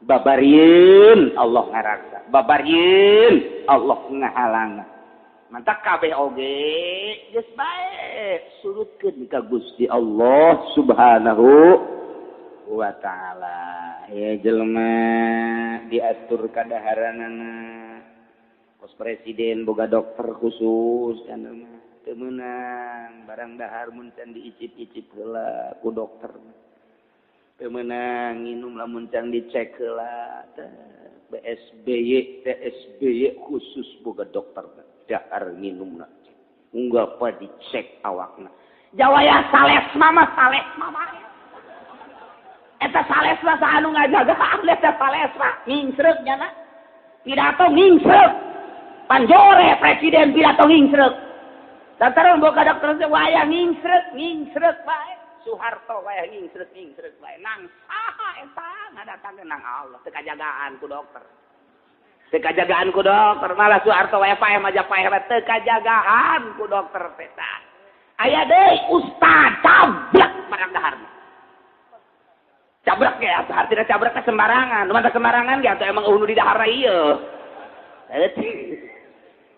Babarieun Allah ngaraksa, babarieun Allah ngahalangan. Mantak kabeh oge geus bae surutkeun ka Gusti Allah Subhanahu wa ta'ala. Ya jelema diatur kadaharanana kos presiden boga dokter khusus cenah mah teu meunang barang dahar mun can diicip-icip heula ku dokter teu meunang nginum lamun can dicek heula BSBY TSBY khusus boga dokter dahar nginumna unggah pa dicek awakna jawaya sales mama sales mama eta salesna saha anu ngajaga eta salesna ngingsreuk nya pidato ngingsreuk panjore presiden pidato ngingsreuk lantaran boga dokter teh wayah ngingsreuk ngingsreuk bae Soeharto wayah ngingsreuk ngingsreuk bae nang saha eta ngadatangkeun nang Allah teu kajagaan ku dokter teu kajagaan ku dokter malah Soeharto wayah paeh maja paeh teu kajagaan ku dokter teh aya deui ustad cablak barang daharna cabrak ya, artinya cabrak ke sembarangan. Mata sembarangan ya, atau emang unu di dahar ieu.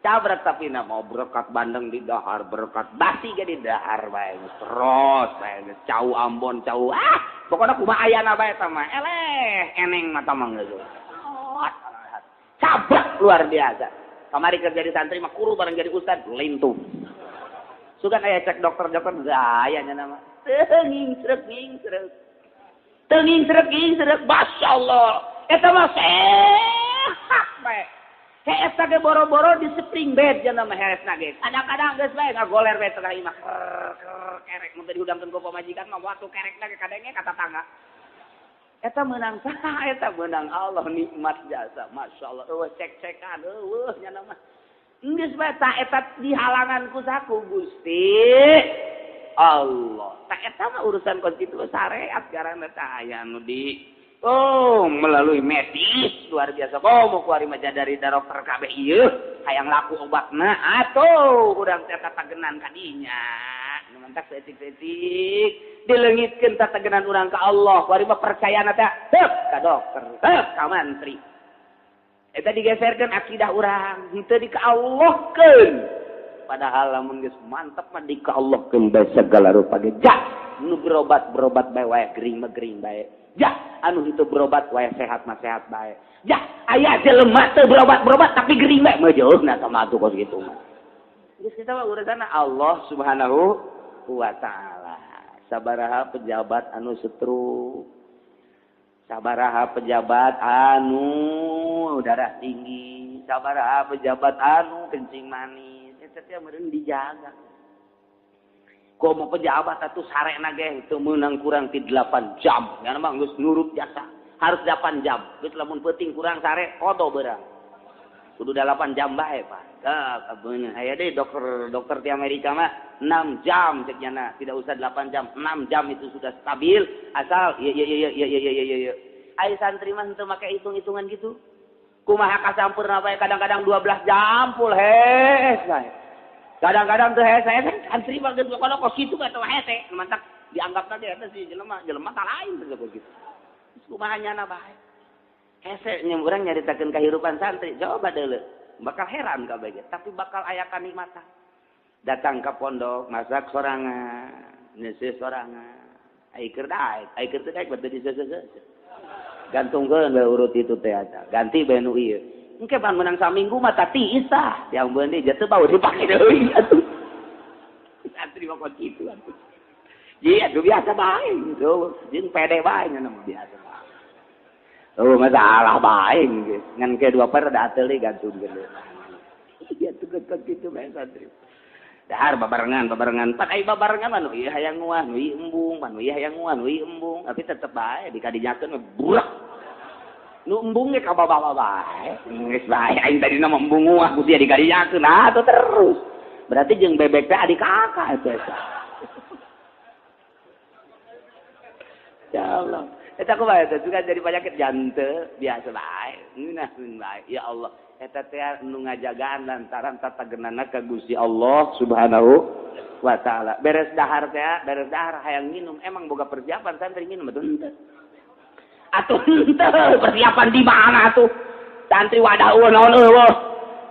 Cabrak tapi na mau berkat bandeng di dahar, berkat basi ge di dahar bae terus bae cau Ambon cau ah, pokona kumaha ayana bae eta mah. Eleh, eneng mata mah geus. Cabrak luar biasa. Kamari kerja di santri mah kuru bareng jadi ustad lintuh. Sugan aya cek dokter-dokter gaya nya nama. Teu ngingsreuk ngingsreuk. Tenging srek, masyaallah. Eta mah sehat bae. Hees ge boro-boro di spring bed cenah mah heesna ge. Kadang-kadang geus bae ngagoler bae tengah imah. Kerek mun teu dihudangkeun ku pamajikan mah waktu kerekna ge kadenge ka tatangga. Eta meunang saha eta meunang Allah nikmat jasa. Masyaallah eueuh cek-cekan eueuh nya mah. Geus bae ta eta dihalangan ku saku Gusti Allah. Ta eta mah urusan konstitusi syariat garana tah aya nu di oh melalui medis luar biasa. Oh mau kuari mah dari dokter kabeh ieu hayang laku obatna atuh urang teh tatagenan ka dinya. Nu mantak saeutik-saeutik dileungitkeun tatagenan urang ka Allah. Kuari mah percayana teh heup ka dokter, heup ka mantri. Eta digeserkeun akidah urang henteu di ka Allahkeun. Padahal lamun geus mantep mah di ka Allahkeun bae segala rupa ge. Ja nu berobat-berobat bae wae gering mah gering bae. Ja, anu itu berobat wae sehat mah sehat bae. Ja, aya jelema teu berobat-berobat tapi gering bae mah jauhna sama atuh kos kitu mah. Geus kita mah urusanna Allah Subhanahu wa taala. Sabaraha pejabat anu stroke. Sabaraha pejabat anu darah tinggi, sabaraha pejabat anu kencing manis. Eta teh meureun dijaga. Komo pejabat atuh sarena ge teu meunang kurang ti 8 jam. Nya mah geus nurut jasa. Harus 8 jam. Geus lamun peuting kurang sare kodo beurang. Kudu 8 jam bae, Pak. Tah beunang aya deui dokter di Amerika mah 6 jam cek nyana, tidak usah 8 jam. 6 jam itu sudah stabil asal ieu ieu ieu ieu ieu ieu ieu. Ai santri mah henteu make hitung-hitungan gitu. Kumaha kasampurna bae kadang-kadang 12 jam full hees bae. Kadang-kadang tuh saya santri mah geus pokona kos kitu mah teu hese, mantak dianggap tadi eta si jelema, jelema tak lain teh kos kitu. Geus kumaha nyana bae. Hese nya urang nyaritakeun kahirupan santri, coba deuleu. Bakal heran kabeh ge, tapi bakal aya kanikmatan. Datang ka pondok, masak sorangan, neuseuh sorangan. Ai keur daek, ai keur teu daek batu diseuseuh. Gantungkeun bae urut itu teh eta. Ganti bae nu ieu. Engke pan menang saminggu mah tati isah yang beuni jatuh bau dipake deui atuh. Santri mah kos kitu atuh. Iya atuh biasa bae gitu. Jeung pede bae nya mah biasa bae. Oh masalah bae geus. Ngan ke dua per da teu gantungkeun. Iya atuh kos kitu bae santri. Dahar babarengan babarengan. Pan ai babarengan mah nu ieu hayang nguah, nu ieu embung, pan nu ieu hayang nguah, nu ieu embung, tapi tetep bae dikadinyakeun mah burak. Nu embung ge ka bawa bae. Geus bae aing tadina mah embung nguah ku sia dikadinyakeun. Nah atuh terus. Berarti jeung bebek teh adik kakak eta. Ya Allah. Eta kumaha eta juga jadi penyakit jantung biasa bae. Ngeunaheun bae. Ya Allah. Eta teh nu ngajagaan lantaran tatagenana ka Gusti Allah Subhanahu wa taala. Beres dahar teh, beres dahar hayang minum emang boga persiapan santri minum atuh henteu. Atuh henteu persiapan di mana atuh? Santri wadah eueuh naon eueuh.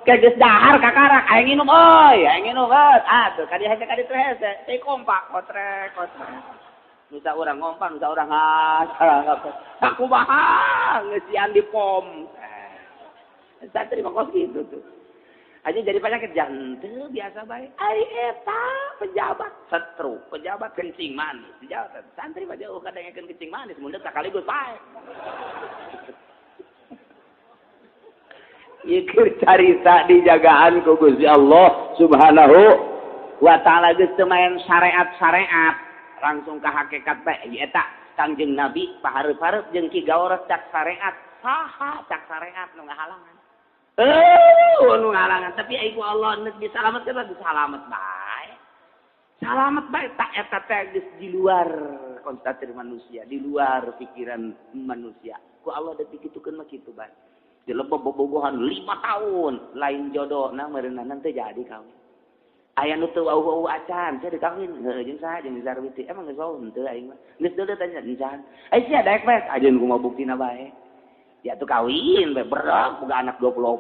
Ke geus dahar kakarak hayang minum euy, hayang minum euy. Atuh ka dieu hese ka ditu hese, teh kompak kotrek kotrek. Nusa urang ngompak, nusa urang ngasal. Sakumaha ngeusian di pom. Santri mah kos gitu tuh. Aja jadi penyakit jantung biasa bae. Ai eta pejabat stroke, pejabat kencing manis, pejabat santri mah jauh kadengekeun kencing manis mun deuk sakaligus bae. Ieu keur carita dijagaan ku Gusti Allah Subhanahu wa taala geus teu main syariat-syariat, langsung ka hakikat bae. Ieu eta Kangjeng Nabi pahareup-hareup jeung Ki Gauros cak syariat. Saha cak syariat nu ngahalangan? Nu ngalangan tapi ai ku Allah geus disalametkeun mah disalamet bae. Salamet bae tak eta teh geus di luar konstatir manusia, di luar pikiran manusia. Ku Allah deuk dikitukeun mah kitu bae. Dilebeb bobogohan 5 tahun lain jodohna meureunana teu jadi kawin. Aya nu teu wauh-wauh acan, sia dikawin heuh jeung saha jeung Sarwiti. Emang geus wauh henteu aing mah. Geus deuleu tanya encan. Ai sia daek bae ajeun kumaha buktina bae. Ya tuh kawin, berak, boga anak 24.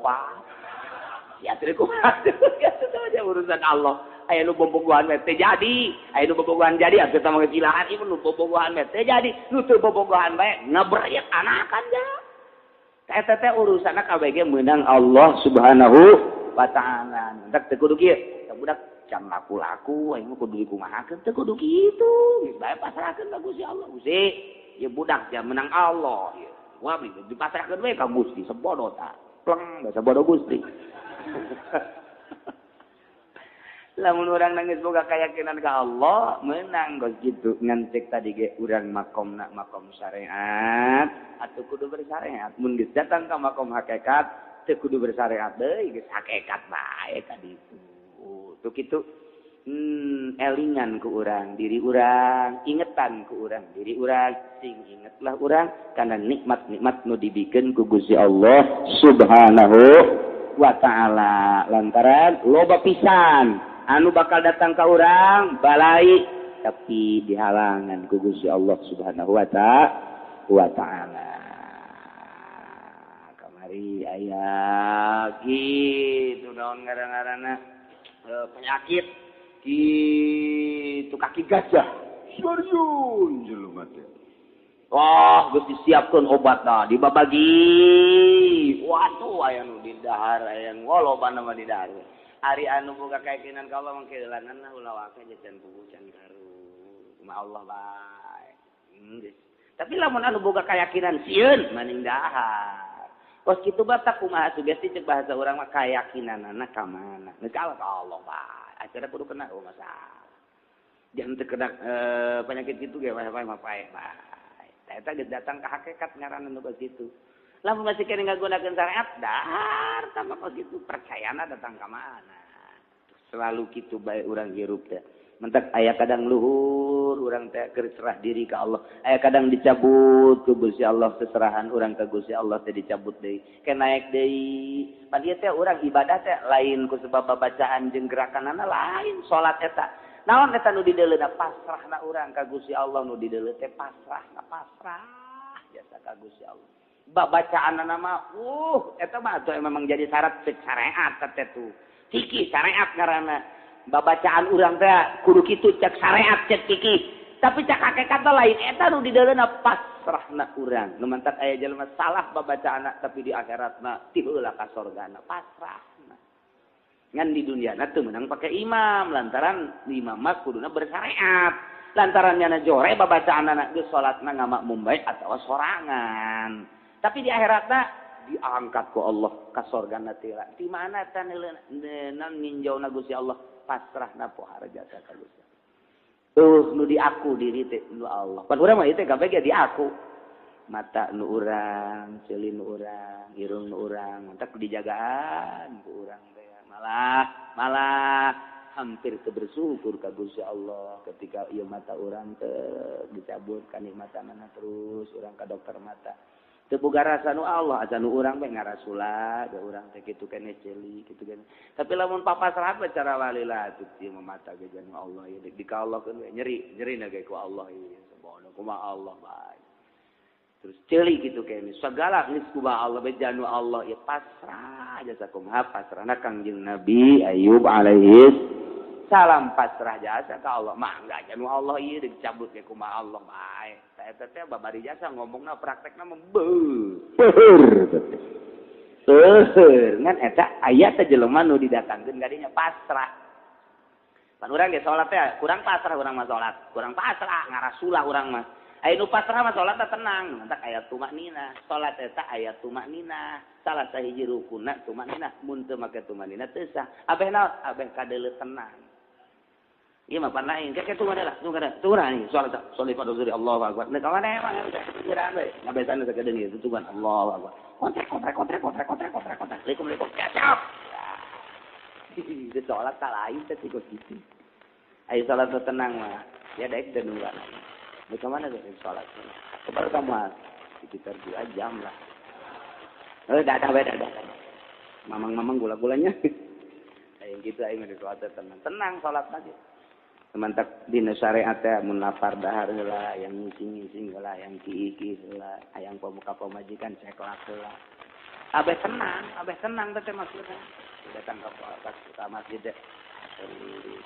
Ya tuh kumaha, ya tuh aja urusan Allah. Aya nu bobogohan mah teu jadi, aya nu bobogohan jadi atuh teh mah gesilahan, ieu nu bobogohan mah teu jadi, nu teu bobogohan bae ngebrek anakan ja. Eta teh urusanna kabeh ge meunang Allah Subhanahu wa taala. Entak teu kudu kieu, budak can laku-laku aing mah kudu dikumahakeun teu kudu kitu. Geus bae pasrahkeun ka Gusti Allah. Gusti, ieu budak ja meunang Allah ieu. Wah, dipasrahkeun we ka Gusti sebodoh ta. Pleng bahasa bodoh Gusti. Lamun urang nangis boga keyakinan ka Allah, menang geus kitu ngan cek tadi ge urang makomna makom syariat atuh kudu bersyariat. Mun geus datang ka makom hakikat teu kudu bersyariat deui, geus hakikat bae ka ditu. Tuh kitu. Elingan ku urang diri urang, ingetan ku urang diri urang, sing ingetlah urang kana nikmat-nikmat nu dibikeun ku Gusti Allah Subhanahu wa ta'ala. Lantaran loba pisan anu bakal datang ka urang balai tapi dihalangan ku Gusti Allah Subhanahu wa ta'ala. Kamari aya kitu naon ngaran-ngaranna penyakit itu kaki gajah serius jelema teh. Wah, geus disiapkeun obatna dibabagi. Waduh, aya nu di dahar, aya nu lobana mah di dahar. Ari anu boga keyakinan ka Allah mangke lah ulah waka can puguh can karu. Kumaha Allah bae. Geus. Tapi lamun anu boga keyakinan sieun maning dahar. Kos kitu batak kumaha sugesti cek bahasa urang mah keyakinanana ka mana. Geus ka Allah bae. Acara kudu kena oh masalah. Jangan terkena penyakit gitu ge wae mah paeh bae. Eta geus datang ka hakikat ngaranna nu kos kitu. Lamun masih kene ngagunakeun syariat dahar tambah kos kitu percayana datang ka mana. Selalu kitu bae urang hirup teh. Mentak aya kadang luhur urang teh keur serah diri ka Allah. Aya kadang dicabut ku Gusti Allah seserahan urang ka Gusti Allah teh dicabut deui. Ke naik deui. Pan ieu teh urang ibadah teh lain ku sebab babacaan jeung gerakanana lain salat eta. Naon eta nu dideuleuna pasrahna urang ka Gusti Allah nu dideuleu teh pasrahna pasrah jasa ka Gusti Allah. Babacaanana mah eta mah atuh memang jadi syarat cek syariat teh tuh. Fikih syariat ngaranna. Babacaan urang teh kudu kitu cek syariat cek fikih. Tapi cek hakikat lain eta nu dideuleuna pasrahna urang. Nu mantak aya jelema salah babacaanna tapi di akhiratna ti heula ka sorgana pasrahna. Ngan di dunia teu meunang pake imam lantaran imam mah kuduna bersyariat. Lantaran nyana jore babacaanna geus salatna ngamakmum bae atawa sorangan. Tapi di akhiratna diangkat ku Allah ka sorgana teh. Di mana teh nan ninjauna Gusti Allah pasrahna pohara jasa ka Gusti. Nu diaku diri teh nu Allah. Pan urang mah ieu teh kabeh ge diaku. Mata nu urang, ceuli nu urang, irung nu urang, mantak dijagaan ku urang teh. Malah hampir teu bersyukur ka Gusti Allah ketika ieu mata urang teh dicabut kanikmatanana terus urang ka dokter mata. Teu boga rasa nu Allah asa nu urang bae ngarasula da urang teh kitu keneh ceuli kitu keneh. Tapi lamun papasrah bae cara walila atuh ieu mata ge janu Allah ieu di ka Allah keun nyeri nyerina ge ku Allah ieu subhanahu kumaha Allah bae. Terus ceuli kitu keneh sagala geus kumaha Allah bae janu Allah ieu pasrah jasa kumaha pasrahna Kangjeng Nabi Ayub alaihi salam pasrah jasa ka Allah mangga janu Allah ieu dicabut ge kumaha Allah bae. Eta teh babari jasa ngomongna praktekna mah beuh. Seueur ngan eta aya teh jelema nu didatangkeun kadinya pasrah. Pan urang ge salat teh kurang pasrah urang mah salat, kurang pasrah ngarasulah urang mah. Aya nu pasrah mah salat teh tenang, mantak aya tumakninah. Salat eta aya tumakninah. Salah sahiji rukunna tumakninah, mun teu make tumakninah teu sah. Abeh naon? Abeh kadeuleu tenang. Iya mah pan lain, kayak tunggu lah, tunggu dah, tunggu dah nih, sholat, sholat pada zuhur, Allahu Akbar. Nah kawan emang, kira apa? Ngabesan sekedar itu tuhan, Allahu Akbar. Kontrek, kontrek, kontrek, kontrek, kontrek, kontrek, kontrek, likum, likum, kacau. Itu sholat tak lain, tapi kok gitu. Ayo sholat tuh tenang mah, ya daik dan nunggu lagi. Mau mana tuh sholat? Baru kamu sekitar 2 jam lah. Oh, dah, dah, dah, dah. Mamang-mamang gula-gulanya. Ayo gitu, ayo nggak sholat tenang, tenang sholat aja. Sementak dina syariat teh mun lapar dahar heula, yang ngising-ngising heula, yang kiiki heula, hayang pemuka pamajikan ceklak heula. Abeh tenang teh maksudna. Datang ka masjid teh.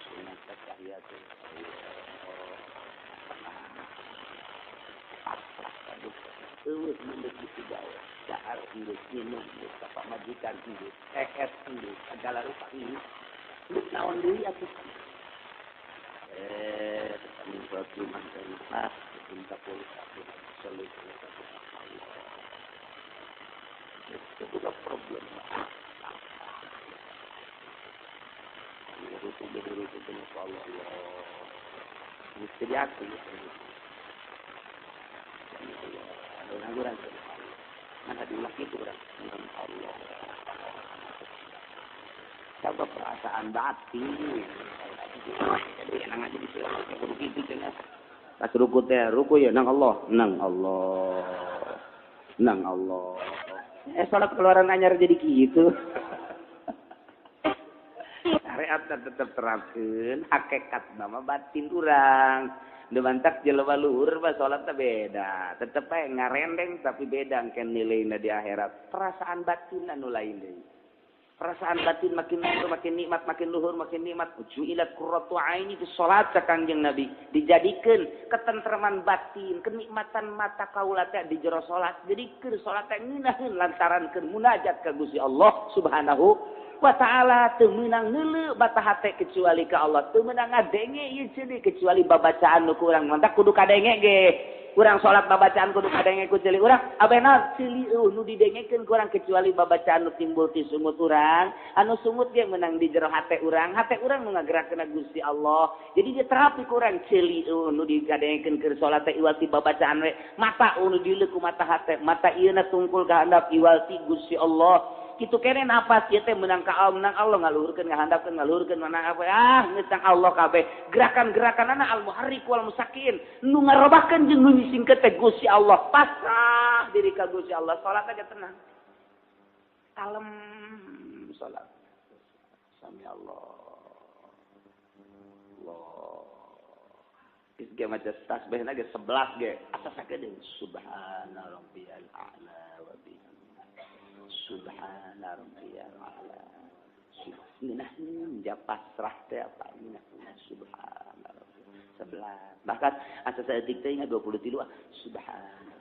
Sunat tahiyat. Pasrah aduh. Eueuh mendek kitu gawe. Dahar geus minum geus ka pamajikan geus, ES geus, segala rupa geus. Geus naon deui atuh. Buka problem. Allah Allah. Mesti diaku. Orang-orang mana diulah itu orang Allah. Coba perasaan batin. Jadi enak aja di sini. Kudu kitu cenah. Pas ruku teh ruku ya nang Allah, nang Allah. Nang Allah. Salat keluaran anyar jadi kitu. Syariat tetep terapkeun, hakikat nama batin urang. Teu mantak jelema luhur mah salat teh beda. Tetep bae ngarendeng tapi beda engke nilaina di akhirat. Perasaan batin anu lain deui. Perasaan batin makin luhur makin nikmat, makin luhur makin nikmat. Ju'ilat qurratu aini fi salat cak Kangjeng Nabi. Dijadikeun ketentreman batin, kenikmatan mata kaula teh di jero salat. Jadi keur salat teh ngeunaheun lantaran keur munajat ka Gusti Allah Subhanahu wa ta'ala. Teu meunang neuleu bata hate kecuali ka Allah, teu meunang ngadenge ieu ceuli kecuali babacaan nu ku urang. Mantak kudu kadenge ge. Urang salat babacaan kudu kadenge ku ceuli urang, abena ceuli eueuh nu didengekeun ku urang kecuali babacaan nu timbul ti sungut urang. Anu sungut ge meunang di jero hate urang, hate urang nu ngagerakeun Gusti Allah. Jadi dia terapi ku urang ceuli eueuh nu digadengekeun keur salat teh iwal ti babacaan we. Mata nu dileuk ku mata hate, mata ieu na tungkul ka handap iwal ti Gusti Allah. Kitu kene napas ieu teh meunang ka Allah, meunang Allah ngaluhurkeun ngahandapkeun ngaluhurkeun mana apa geus Allah kabeh. Gerakan-gerakanana al muharrik wal musakin nu ngarobahkeun jeung nu nyisingkeun teh Gusti Allah. Pasrah diri ka Gusti Allah, salat aja tenang. Kalem salat. Sami Allah. Allah. Geus ge maca tasbihna ge 11 ge. Asa sakedeung subhana rabbiyal a'la wa bihamdihi. Subhana rabbiyal a'la. Ngeunah ja pasrah teh apa ngeunah subhana rabbiyal 11. Bahkan asa saeutik teh ingat 23 subhana.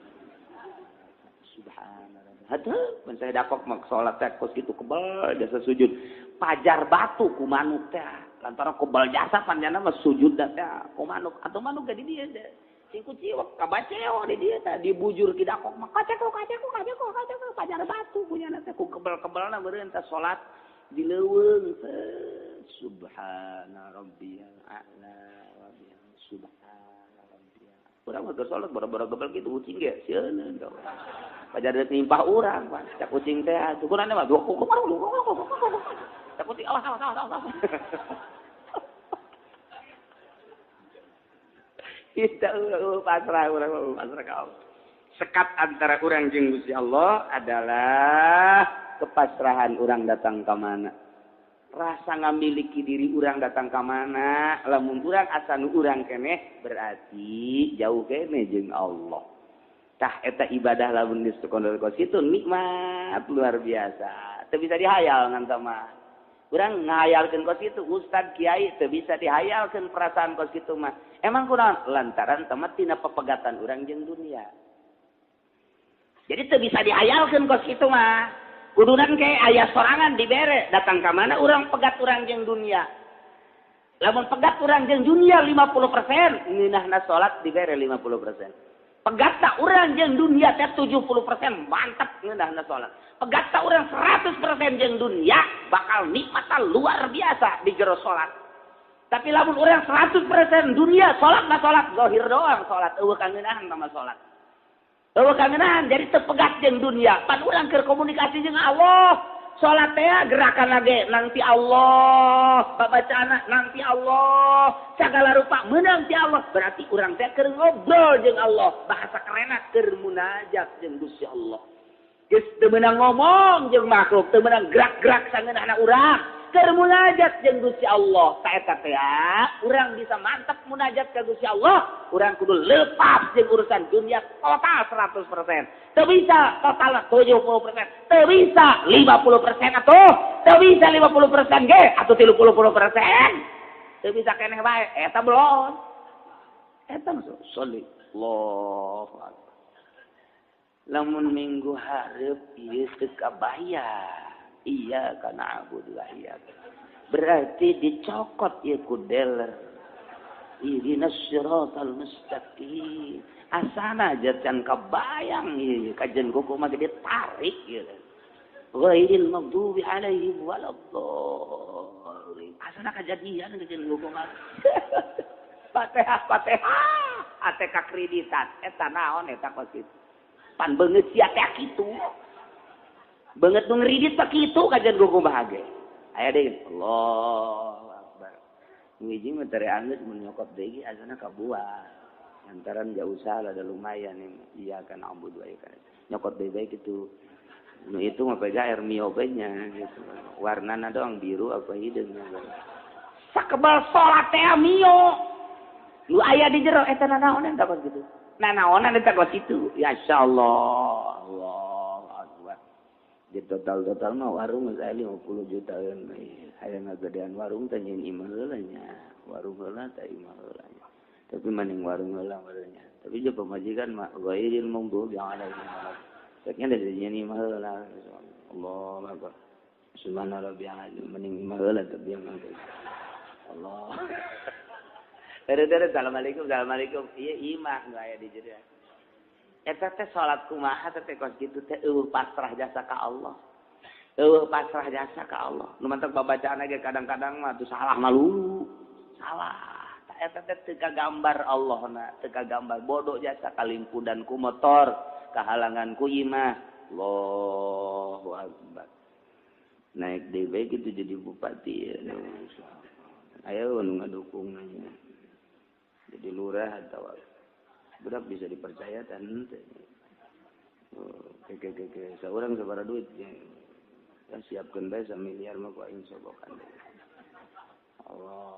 Subhana rabbiyal. Hatuh mun saya dakok mah salat teh kos kitu kebal jasa sujud. Pajar batu ku manuk teh. Lantaran kebal jasa panjana mah sujud teh ku manuk atuh manuk ge di dieu teh. Cingku ciwek kabaceo di dia teh dibujur ki dakok mah kaceko kaceko kaceko kaceko pajar batu punya teh ku kebel-kebelna meureun teh salat di leuweung subhana rabbiyal a'la wa bihamdihi subhana rabbiyal. Urang mah keur salat bara-bara gebel kitu ucing ge sieun pajar deuk nimpah urang pan cak ucing teh syukuranna mah dua kuku cak ucing awas awas awas awas. Kita pasrah urang pasrah ka Allah. Sekat antara urang jeung Gusti Allah adalah kepasrahan urang datang ka mana. Rasa ngamiliki diri urang datang ka mana. Lamun urang asa nu urang keneh berarti jauh keneh jeung Allah. Tah eta ibadah lamun geus kondol kos kitu nikmat luar biasa. Teu bisa dihayal ngan sama. Urang ngahayalkeun kos kitu ustad kiai teu bisa dihayalkeun perasaan kos kitu mah. Emang kunaon lantaran temet tina pepegatan urang jeung dunia. Jadi teu bisa dihayalkeun kos kitu mah. Kudunan ke aya sorangan dibere datang ka mana urang pegat urang jeung dunia. Lamun pegat urang jeung dunia 50%, ngeunahna salat dibere 50%. Pegat tak urang jeung dunia teh 70% mantap ngeunahna salat. Pegat tak urang 100% jeung dunia bakal nikmatan luar biasa di jero salat. Tapi lamun urang 100% dunia salat mah salat zahir doang salat eueuh kangeunahan sama salat. Eueuh kangeunahan jadi teu pegat jeung dunia. Pan urang keur komunikasi jeung Allah. Salat teh gerakan lagi nanti Allah, babacaana nanti Allah, sagala rupa meunang ti Allah. Berarti urang teh keur ngobrol jeung Allah, bahasa kerenna keur munajat jeung Gusti Allah. Geus teu meunang ngomong jeung makhluk, teu meunang gerak-gerak sangeunahna urang. Keur munajat jeung Gusti Allah. Ta eta teh urang bisa mantep munajat ka Gusti Allah, urang kudu lepas jeung urusan dunia total 100%. Teu bisa total 70%, teu bisa 50% atuh, teu bisa 50% ge atuh 30%. Teu bisa keneh bae eta belon. Eta maksud sholli Allahu akbar. Lamun minggu hareup ieu teu kabayar. Iya karena abu dua iya. Berarti dicokot ya ku deler. Ihdinas siratal mustaqim. Asana aja can kabayang ieu kajen kuku mah gede tarik ieu. Ghairil maghdubi alaihim waladdallin. Asana kajadian geus ngomong. Fatihah Fatihah ate kakreditan eta naon eta kos kitu. Pan beungeut sia teh kitu. Beungeut nu ngridit teh kitu kajian kumaha ge. Aya deui Allahu Akbar. Nu hiji mah tere anggeus mun nyokot deui asana kabuah. Lantaran gak usah lah, ada lumayan nih. Iya kan ambu dua ikan. Nyokot deui bae kitu. Nu itu mah pega air mio bae nya gitu. Warnana doang biru apa hideung. Sakebal salat teh mio. Nu aya di jero eta nanaonan tah kos kitu. Nanaonan eta kos kitu. Ya insyaallah. Allahu Akbar. Di total-total mah warung geus aya 50 jutaan. Hayang ngagedean warung teh nyeun imah heula nya. Warung heula teh imah heula nya. Tapi maning warung heula nya. Tapi je pamajikan mah ghairil maghdubi alaihim waladdallin. Ceknya dari nyeun imah heula. Allahu Akbar. Subhana rabbiyal azim mending imah heula tapi yang Allah. Dere-dere assalamualaikum assalamualaikum. Ieu imah nu aya di jero. Eta teh salat kumaha teh kos kitu teh eueuh pasrah jasa ka Allah. Eueuh pasrah jasa ka Allah. Nu mantak babacaan ge kadang-kadang mah tuh salah malulu. Salah. Eta teh teu kagambar Allahna, teu kagambar bodoh jasa kalimpudan ku motor, kahalangan ku imah. Allahu Akbar. Naik deui bae kitu jadi bupati ya. Ayo nu ngadukung nya. Jadi lurah atau budak bisa dipercaya dan ke seorang sabaraha duit ya. Ya siapkeun bae samiliar mah ku aing sobokan. Allah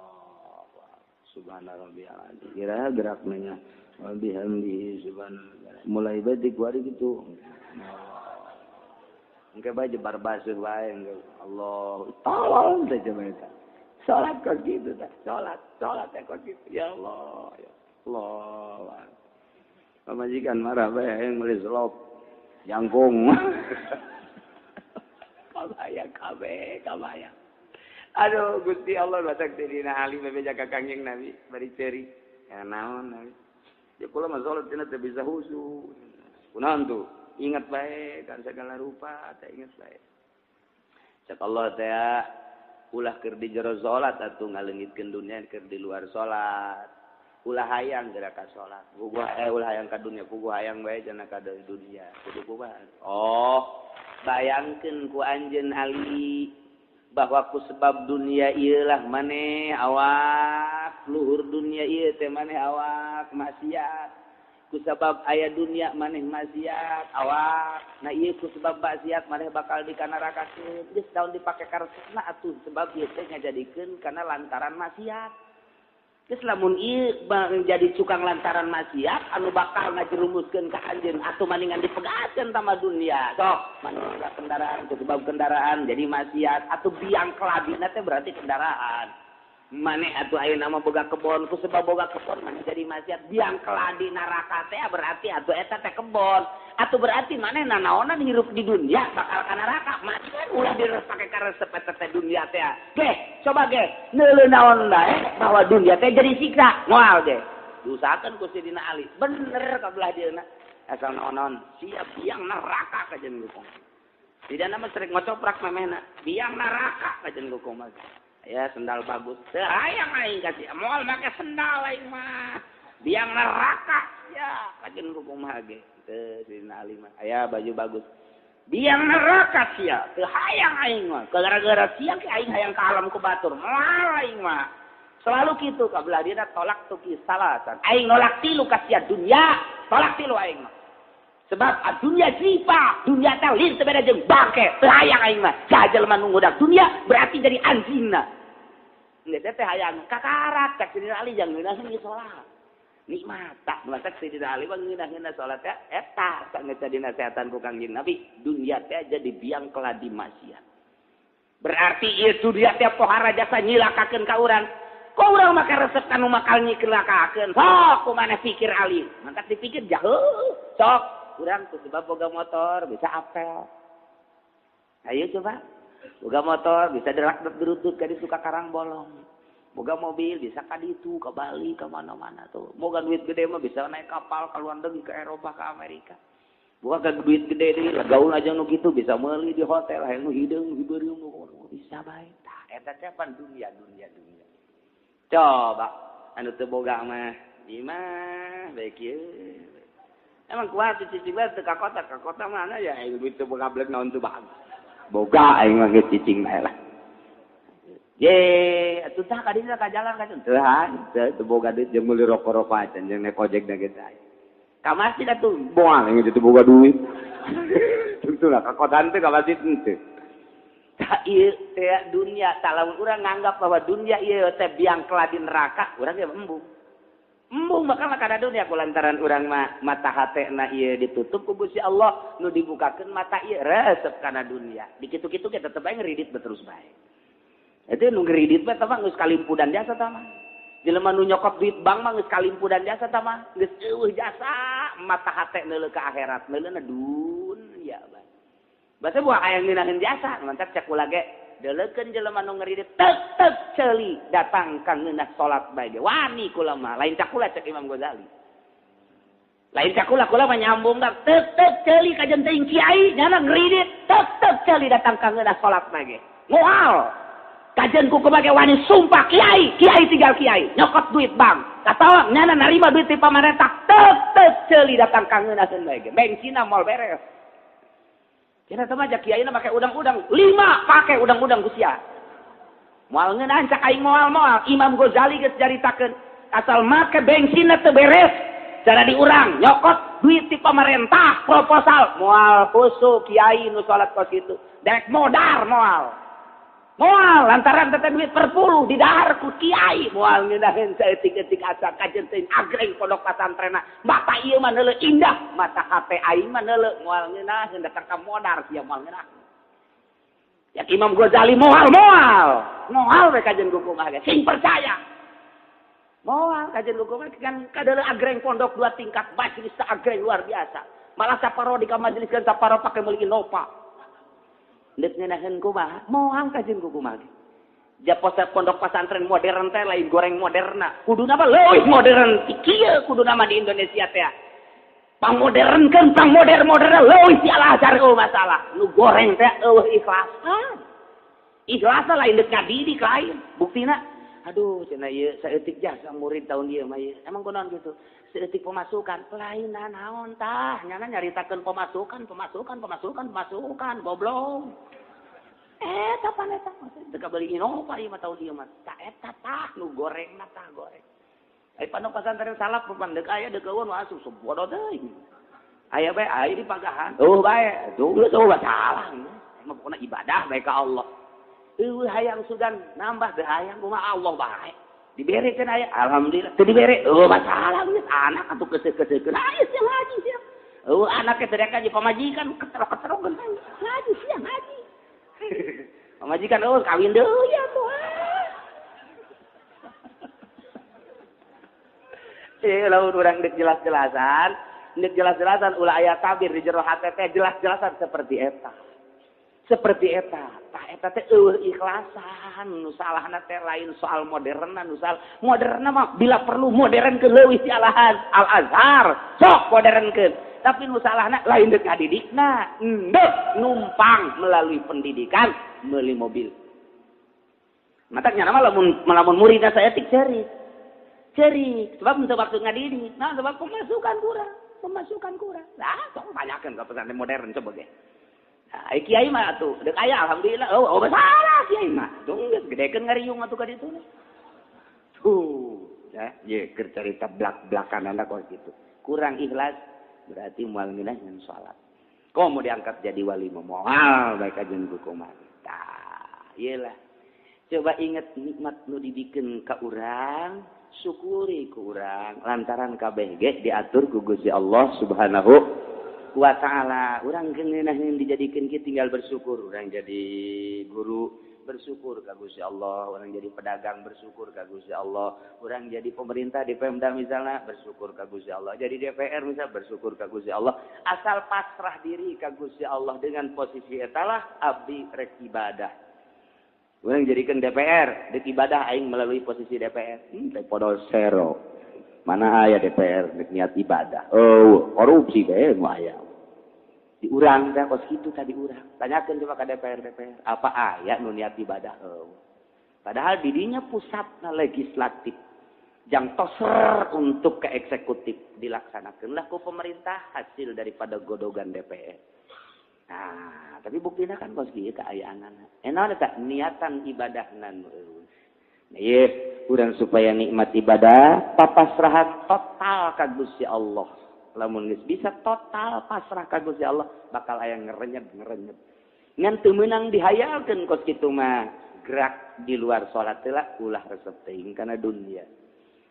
subhana rabbiyal azim. Kira gerak nanya wa bihamdihi subhanallah. Mulai bae dikuari kitu. Engke bae jebar baseuh bae Allah. Tolong teh coba eta. Salat kok gitu teh. Salat, salat teh kok gitu. Ya Allah, ya Allah. Pamajikan marah bae hayang meuli selop jangkung. Kabaya kabeh, kabaya. Aduh Gusti Allah batak teh dina Ali bebeja ka Kangjeng Nabi bari ceri. Ya naon Nabi. Ya kula mah salat cenah teu bisa khusyuk. Kunaon tuh? Ingat bae kan segala rupa teh ingat bae. Cek Allah teh ulah keur di jero salat atuh ngaleungitkeun dunya keur di luar salat. Ulah hayang geura ka salat. Puguh ulah hayang ka dunya, puguh hayang bae cenah ka dunya. Kudu kumaha? Oh, bayangkeun ku anjeun Ali bahwa ku sebab dunia ieu lah maneh awak luhur dunia ieu teh maneh awak maksiat. Ku sebab aya dunia maneh maksiat awak. Nah ieu ku sebab maksiat maneh bakal dikanarakakeun. Geus daun dipake karesepna atuh sebab ieu teh ngajadikeun kana lantaran maksiat. Geus lamun ieu jadi cukang lantaran maksiat anu bakal ngajerumuskeun ka anjeun atuh maningan dipegatkeun tama dunia. Sok maneh kendaraan ku sebab kendaraan jadi maksiat atuh biang kelabina teh berarti kendaraan. Maneh atuh ayeuna mah boga kebon ku sebab boga kebon maneh jadi maksiat biang keladi neraka teh berarti atuh eta teh kebon atuh berarti maneh nanaonan hirup di dunia bakal ka neraka maksiat ulah direpake karesep eta teh dunia teh geh coba geh neuleuh naon bae bahwa dunia teh jadi siksa moal geh diusahakeun ku Sidina Ali bener ka belah dieuna asal naon-naon siap biang neraka ka jeung hukum tidak mah sering ngocoprak memehna biang neraka ka jeung hukum mah. Ya sendal bagus. Teu hayang aing kasih moal make sendal aing mah. Biang neraka ya kajen kumaha ge. Teu Sidina Ali mah. Aya baju bagus. Biang neraka sia. Teu hayang aing mah. Gara-gara sia ke aing hayang ka alam ku batur. Moal aing mah. Selalu kitu ka belah dieuna tolak tuki salasan. Aing nolak tilu ka sia dunya, tolak tilu aing mah. Sebab dunia jipa, dunia teh lin teu beda jeung bangke, teu hayang aing mah. Sajelema nu ngudak dunia berarti jadi anjingna. Geus teh hayang kakarak cak Sidina Ali jang ngeunaheun ieu salat. Nikmat tak matak Sidina Ali mah ngeunah-ngeunah salat teh eta geus jadi nasehatan ku Kangjeng Nabi, dunia teh jadi biang keladi maksiat. Berarti ieu dunia teh pohara jasa nyilakakeun ka urang. Kok urang make resep kanu makal nyilakakeun? Sok kumaha pikir Ali. Mantak dipikir jauh. Sok urang ku sebab boga motor bisa apel. Ayo coba. Boga motor bisa derak derutut ka ditu ka Karang Bolong. Boga mobil bisa ka ditu ka Bali ka mana-mana tuh. Boga duit gede mah bisa naik kapal ka luar negeri ke Eropa ke Amerika. Bukan ke duit gede deui lah gaul aja nu kitu bisa meuli di hotel hayang nu hideung hibeureum bisa bae tah eta teh pan dunia dunia dunia. Coba anu teu boga mah imah bae kieu. Emang kuat cicing bae teu ka kota mana ya aing duit teu boga blek naon teu bagus. Boga aing mah geus cicing bae lah. Ye, atuh tah ka dieu ka jalan ka teu teu boga duit jeung meuli rokok-rokok acan jeung naik ojek da geus aya. Ka masjid atuh moal yang itu boga duit. Tentulah ka kota teh ka masjid henteu. Tah ieu teh dunia tah lamun urang nganggap bahwa dunia ieu teh biang keladi neraka, urang ge embung. Embung bakal kana dunia kulantaran urang mah mata hatena ieu ditutup ku Gusti Allah, nu dibukakeun mata ieu resep kana dunia. Dikitu-kitu ge tetep bae ngeridit terus bae. Eta nu ngeridit mah tah geus kalimpudan jasa tah mah. Jelema nu nyokot duit bank mah geus kalimpudan jasa tah mah, geus eueuh jasa mata hate neuleuh ka akhirat, neuleuna dunya bae. Basa buah aya ngeunaheun jasa, mantap cek kula ge deuleukeun jelema nu ngeridit tek tek ceuli datang ka ngeunah salat bae ge. Wani kula mah, lain cak kula cek Imam Ghazali. Lain cak kula, kula mah nyambung dah tek tek ceuli ka jeung teuing kiai nyana ngeridit tek tek ceuli datang ka ngeunah salat bae ge. Moal kajian ku kumake wani sumpah kiai, kiai tinggal kiai, nyokot duit bank. Atawa nyana narima duit ti pamarentah, tek tek ceuli datang ka ngeunaheun bae ge. Bensinna moal beres. Cenah teh mah kiaina make udang-udang, 5 pake udang-udang ku sia. Moal ngeunahan cak aing moal-moal, Imam Ghazali geus caritakeun, asal make bensinna teu beres, cara diurang nyokot duit ti pamarentah, proposal moal khusu kiai nu salat kos kitu. Dek modar moal. Moal lantaran teh duit perpuluh didahar ku kiai moal ngeunaheun saeutik-eutik asa kajen teuing agreng pondok pasantrena mata ieu mah neuleuh indah mata hate aing mah neuleuh moal ngeunaheun datang ka modar sia moal ngeunaheun. Ya Imam Ghazali moal moal moal we kajen ku kumaha ge sing percaya moal kajen ku kumaha kan kadeuleuh agreng pondok 2 tingkat majelis agreng luar biasa malah saparo di ka majelis kan saparo pake meuli Innova. Deuk ngeunaheun kumaha? Moal kajeun ku kumaha ge. Japosa pondok pesantren modern teh lain goreng moderna. Kuduna mah leuwih modern ti kieu kuduna mah di Indonesia teh. Pangmodernkeun, pangmoder-moderna leuwih ti Al Azhar eueuh masalah. Nu goreng teh eueuh ikhlasan. Ikhlasan lain deuk ngadidik lain. Buktina aduh cenah ieu saeutik jasa murid tahun ieu mah ieu. Emang kunaon kitu? Saeutik pemasukan lain naon tah nyana nyaritakeun pemasukan pemasukan pemasukan pemasukan goblok. Eta pan eta teu kabeuli Innova ieu mah taun ieu mah. Tah eta tah nu gorengna tah goreng. Ai pondok pesantren salaf pan deuk aya deuk eueun asup bodoh teuing. Aya bae aya di pagahan. Eueuh bae tuh geus eueuh salah. Emang pokona ibadah bae ka Allah. Eueuh hayang sugan nambah teu hayang kumaha Allah bae. Dibere cenah aya alhamdulillah teu dibere eueuh masalah geus anak atuh keuseuh-keuseuhkeun aya sia ngaji sia. Eueuh anak teh teriak aja pamajikan keterok-keterok ngaji sia ngaji. Pamajikan eueuh kawin deui atuh. Lamun urang deuk jelas-jelasan, deuk jelas-jelasan ulah aya tabir di jero hate teh jelas-jelasan seperti eta. Seperti eta, tah eta teh eueuh ikhlasan, nu salahna teh lain soal moderna, nu salah moderna mah bila perlu modern ke leuwih ti Al Azhar, sok modernkeun. Tapi nu salahna lain deuk ngadidikna, deuk numpang melalui pendidikan meuli mobil. Matak nya mah lamun muridna saeutik ceurik. Ceurik, sebab untuk waktu ngadidik, nah sebab pemasukan kurang. Nah, sok banyakeun ka pesantren modern coba ge. Nah, kiai mah atuh, deuk aya alhamdulillah. Oh, masalah kiai mah. Tuh geus gedekeun ngariung atuh ka ditu. Tuh, ya, ye keur carita blak-blakan anak kos kitu. Kurang ikhlas berarti moal ngeunah ngan salat. Komo diangkat jadi wali mah moal bae kajeun ku kumaha. Tah, ieu lah. Coba inget nikmat nu dibikeun ka urang, syukuri ku urang lantaran kabeh ge diatur ku Gusti Allah Subhanahu wa ta'ala. Urang ngeunaheun dijadikeun kieu tinggal bersyukur. Urang jadi guru bersyukur ka Gusti Allah, urang jadi pedagang bersyukur ka Gusti Allah, urang jadi pemerintah di Pemda misalnya bersyukur ka Gusti Allah, jadi DPR misalnya bersyukur ka Gusti Allah. Asal pasrah diri ka Gusti Allah dengan posisi etalah abdi rek ibadah. Urang jadikan DPR, dek ibadah aing melalui posisi DPR. Teh podol sero. Mana aya DPR dek niat ibadah. Oh, korupsi bae nu aya. Diurang teh kos kitu tadi urang. Tanyakeun coba ka DPR DPR, apa aya nu niat ibadah eueuh. Padahal didinya pusatna legislatif. Jang toser untuk ke eksekutif dilaksanakeunlah ku pemerintah hasil daripada godogan DPR. Nah, tapi buktina kan kos kieu kaayaanana. Naon eta niatan ibadahna nu eueuh. Nah, ieu urang supaya nikmat ibadah papasrahan total ka Gusti Allah. Lamun geus bisa total pasrah ka Gusti Allah bakal aya ngerenyep-ngerenyep. Ngan teu meunang dihayalkeun kos kitu mah gerak di luar salat heula ulah resep teuing kana dunya.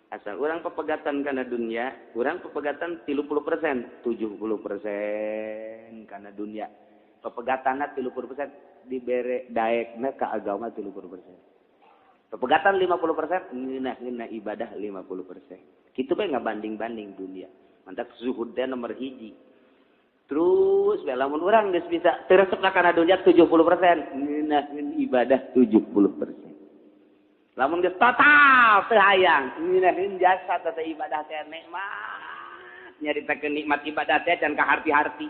Asal urang pepegatan kana dunya, urang pepegatan 30%, 70% kana dunya. Pepegatanna 30% dibere daekna ka agama 30%. Pepegatan 50%, ngeunah-ngeunah ibadah 50%. Kitu bae ngabanding-banding dunia. Mantak zuhud teh nomor hiji. Terus bae lamun urang geus bisa teu resep kana dunya 70%, ngeunah ibadah 70%. Lamun geus total teu hayang, ngeunaheun jasa teh ibadah teh nikmat. Nyaritakeun nikmat ibadah teh can ka harti-harti.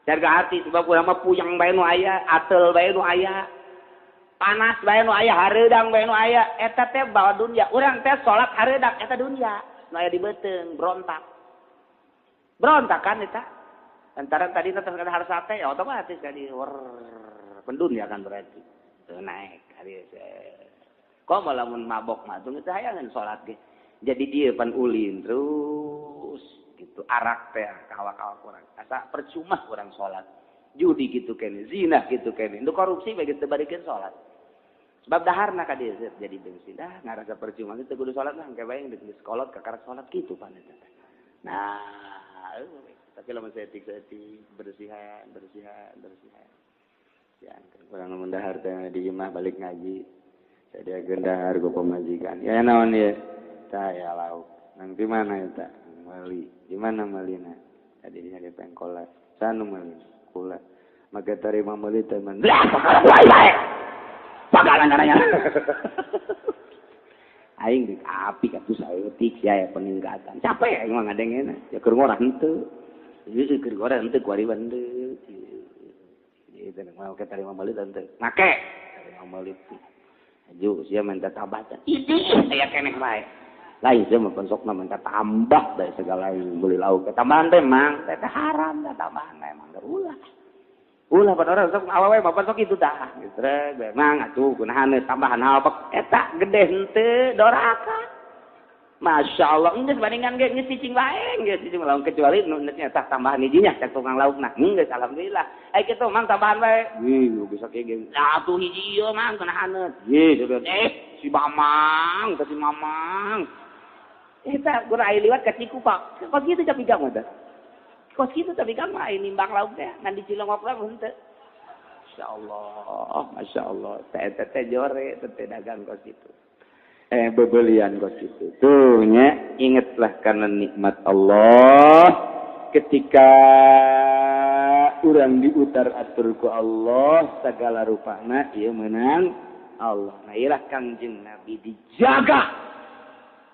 Can ka harti sebab urang mah puyeng bae nu aya, ateul bae nu aya. Panas bae nu aya, hareudang bae nu aya, eta teh bawa dunya. Urang teh salat hareudang eta dunya. Nu aya di beuteung berontak. Berontak kan eta. Antara tadi teh harus sate ya otomatis kan di pendunya kan berarti. Teu naek hari kok lamun mabok mah teu hayangan salat ge. Jadi dia pan ulin terus gitu arak teh kawak-kawak urang. Asa percuma urang salat. Judi gitu kene, zina gitu kene. Nu korupsi bae geus teu barikeun salat. Sebab daharna ka dieu jadi bensin. Dah ngarasa percuma teu kudu salat lah engke bae geus kolot kakara salat kitu pan eta. Nah, tapi lamun saeutik-saeutik bersihan, bersihan, bersihan. Ya, kurang lamun dahar teh di imah balik ngaji. Saya dahar ku pamajikan. Ya naon ieu? Tah ya lauk. Nang di mana eta? Meuli. Di mana meulina? Tadi nya di pengkolan. Sanu meuli? Kula. Maka tarima meuli teh man. Lah, bae bae. Bakalan caranya. Aing di api atuh saeutik sia ya peningkatan. Capek aing mah ngadengena. Ya keur ngorah henteu. Ieu keur ngorah henteu kuari henteu. Ieu teh mau ke tarima meuli henteu. Make tarima meuli. Aju sia minta tambah. Idih aya keneh bae. Lain sia mah pensokna minta tambah dari segala beli lauk. Tambahan teh mang teh haram teh tambahan emang ulah. Ulah pada orang sok awewe mah sok itu dah. Geus memang atuh kunahan tambahan halpek eta gede henteu doraka. Masya Allah, geus bandingan ge geus cicing bae, geus cicing lamun kecuali nu nya tambahan hijinya cek tukang laukna. Geus alhamdulillah. Ai kitu mang tambahan bae. Ih, bisa kieu ge. Atuh hiji ieu mang kunahan. Ih, si Mamang, si Mamang. Eta gura ai liwat ka Cikupa. Kos kitu tapi gang mah. Kos kitu tapi gang mah nimbang lauk teh ngan di Cilongok lah henteu. Masyaallah, masyaallah. Teh teh jore teh dagang kos kitu. Bebelian kos kitu. Tuh nya ingatlah karena nikmat Allah ketika urang diutar atur ku Allah segala rupana ieu meunang Allah. Nah ieu Kangjeng Nabi dijaga.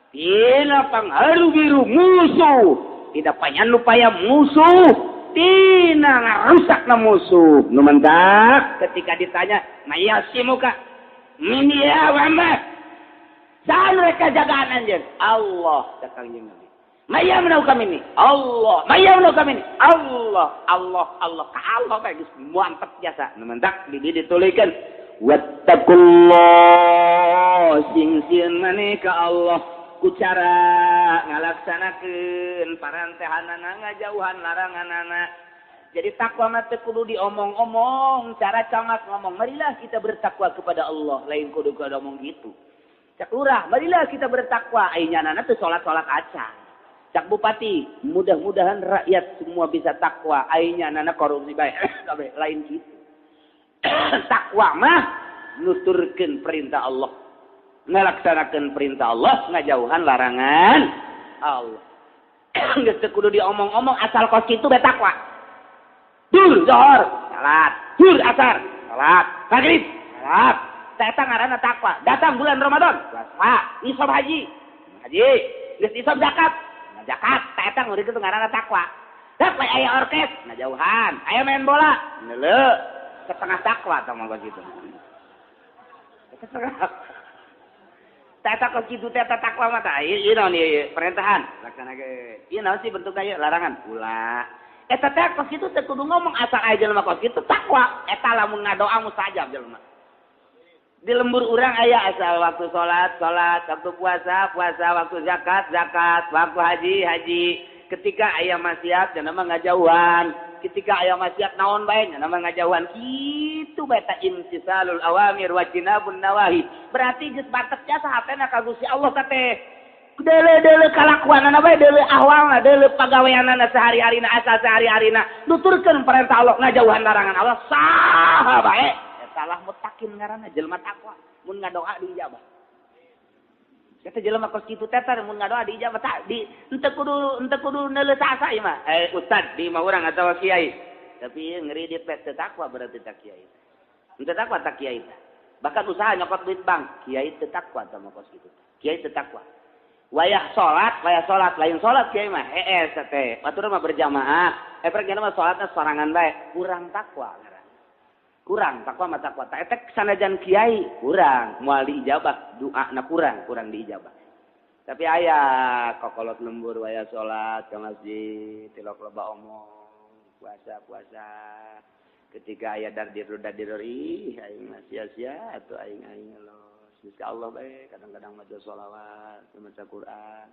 Tina pangharu biru musuh, tidak panyan upaya musuh, tina ngarusakna musuh. Nu mentak ketika ditanya, "Mayasimuka min ya Muhammad?" Saha mereka jagaan anjeun? Allah cak Kangjeng Nabi. Mayamnau kami ini. Allah, mayamnau kami ini. Allah, Allah, Allah. Ka Allah bae geus mantep jasa. Nu mentak di dieu ditulikeun, "Wattaqullah sing sieun maneh ka Allah." Ku cara ngalaksanakeun parantehanana ngajauhan laranganana. Jadi takwa mah teu kudu diomong-omong, cara cangak ngomong, marilah kita bertakwa kepada Allah, lain kudu kudu omong gitu. Cak lurah, marilah kita bertakwa, ai nyanana teu salat-salat acan. Cak bupati, mudah-mudahan rakyat semua bisa takwa, ai nyanana korupsi bae, lain gitu. Takwa mah nuturkeun perintah Allah. Ngelaksanakan perintah Allah, ngajauhan larangan Allah. Geus teu kudu diomong-omong asal kos kitu bae takwa. Dur zuhur, salat, dur asar, salat, maghrib, salat. Eta ngaranna takwa. Datang bulan Ramadan, puasa, nisab haji, haji, geus nisab zakat, zakat. Eta ngeureun kitu ngaranna takwa. Tah we aya orkes ngajauhan, aya main bola neuleuh setengah takwa tah mah kitu. Setengah. Tata kos kitu teh takwa mah tah ieu naon ieu perintahan laksanakeun. Ieu naon sih bentukna ieu larangan ulah. Eta teh kos kitu teh kudu ngomong asal aya jelema kos kitu takwa eta lamun ngadoa mustajab jelema. Di lembur urang aya asal waktu salat salat, waktu puasa puasa, waktu zakat zakat, waktu haji haji. Ketika aya maksiat cenah mah ngajauhan, ketika aya maksiat naon bae cenah mah ngajauhan. Kitu bae ta imtisalul awamir wa jinabun nawahi. Berarti geus batek jasa hatena ka Gusti Allah teh. Deuleu-deuleu kalakuanana bae, deuleu ahwalna, deuleu pagaweanana sehari-harina, asal sehari-harina nuturkeun perintah Allah ngajauhan larangan Allah saha bae. Salah mutakin ngaranna jelema takwa mun ngadoa diijabah. Eta jelema kos kitu teh mun ngadoa diijabah tak di henteu kudu neuleuh sasa ieu mah. Ustad di imah urang atawa kiai. Tapi ieu ngeri teh teu takwa berarti tak kiai. Henteu takwa tak kiai teh. Bahkan usaha nyokot duit bank, kiai teu takwa tah mah kos kitu. Kiai teu takwa. Wayah salat lain salat kiai mah hees teh. Batur mah berjamaah. Prek mah salatna sorangan bae, kurang takwa. Kurang takwa mah takwa. Ta etek sanajan kiai kurang, moal diijabah, doana kurang diijabah. Tapi aya kokolot lembur waya salat ke masjid, tilok loba omong, puasa-puasa. Ketika aya dardir ih aing mah sia-sia atuh aing los. Geus ka Allah bae kadang-kadang maca sholawat, maca Quran.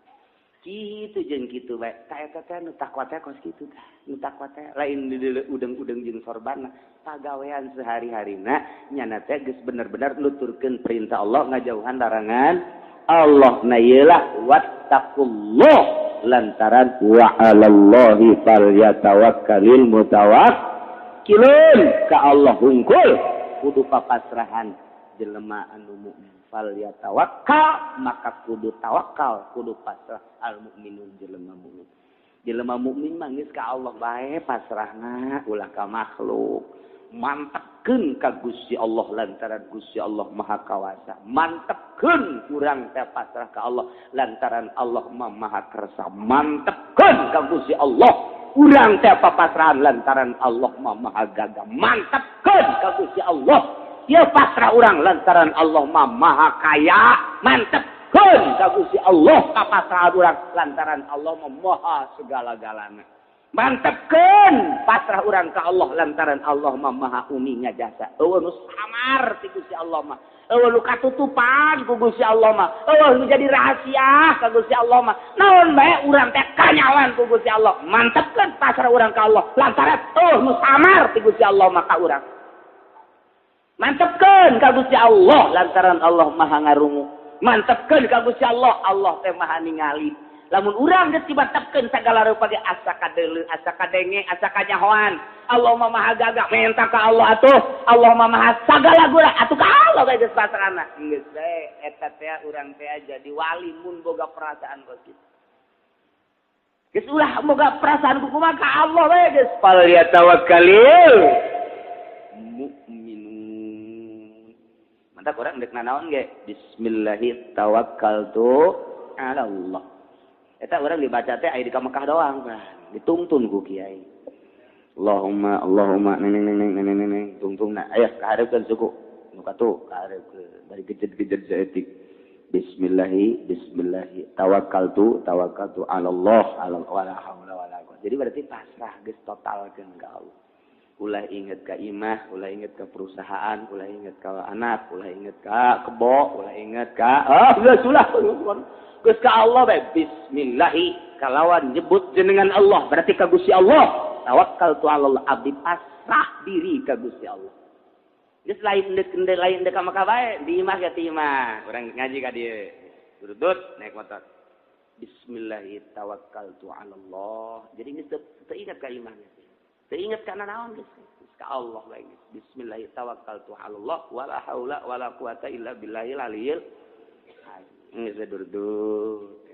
Kitu jeung kitu bae. Ta eta teh nu takwa teh kos kitu tah. Nu takwa teh lain udeng-udeng jeung sorban pagawean sehari-harina nyana teh geus bener-bener nuturkeun perintah Allah ngajauhan larangan Allah. Na ieu lah wattaqullah lantaran wa 'alallahi falyatawakkalul mutawakkilun. Ka Allah hungkul kudu papasrahan jelema anu mukmin. Falyatawakkal maka kudu tawakal kudu pasrah al mukminun jelema mukmin. Jelema mukmin mah geus ka Allah bae pasrahna ulah ka makhluk. Mantepkeun ka Gusti Allah lantaran Gusti Allah Maha Kawasa. Mantepkeun urang teh pasrah ka Allah lantaran Allah Maha Kersa. Mantepkeun ka Gusti Allah urang teh papasrahan lantaran Allah Maha Gagah. Mantepkeun ka Gusti Allah ieu pasrah urang lantaran Allah Maha Kaya. Mantepkeun ka Gusti Allah papasrahan urang lantaran Allah Maha segala-galana. Mantepkeun pasrah urang ka Allah lantaran Allah Maha uninga jasa. Eueuh nu samar ti Gusti Allah mah. Eueuh nu katutupan ku Gusti Allah mah. Eueuh nu jadi rahasia ka Gusti Allah mah. Naon bae urang teh kanyawan ku Gusti Allah. Mantepkeun pasrah urang ka Allah lantaran eueuh nu samar ti Gusti Allah mah ka urang. Mantepkeun ka Gusti Allah lantaran Allah Maha ngarungu. Mantepkeun ka Gusti Allah, Allah teh Maha ningali. Lamun urang geus dibantepkeun sagala rupa ge asa kadeuleu, asa kadenge, asa kanyahoan. Allah Maha gagah, menta ka Allah atuh. Allah Maha sagala gura atuh ka Allah bae geus pasrahna. Geus bae eta teh urang teh jadi wali mun boga perasaan kos kitu. Geus ulah boga perasaan kumaha ka Allah bae geus. Fal yatawakkalil mu'minun. Mantap urang deuk nanaon ge? Bismillahi tawakkaltu ala Allah. Eta urang dibaca teh aya di ka Mekah doang, ditungtun ku kiai. Allahumma Allahumma neng neng neng neng neng neng tungtungna aya kahareupeun suku. Nu katuh kahareupeun bari gejet-gejet saeutik. Bismillahi bismillahi tawakkaltu tawakkaltu ala Allah ala wala haula wala quwwata. Jadi berarti pasrah geus totalkeun ka Allah. Ulah inget ka imah, ulah inget ka perusahaan, ulah inget ka anak, ulah inget ka kebo, ulah inget ka geus ulah geus ka Allah bae. Bismillahi kalawan nyebut jenengan Allah berarti ka Gusti Allah. Tawakkaltu ala Allah, abdi pasrah diri ka Gusti Allah. Geus lain deuk lain deuk ka Mekah bae, di imah ge ti imah. Urang ngaji ka dieu. Durut naik motor. Bismillahi tawakkaltu ala Allah. Jadi geus teu inget ka imah. Teu inget kana naon geus ka Allah bae geus. Bismillahi tawakkaltu ala Allah wala haula wala quwata illa billahil aliyil. Geus durut.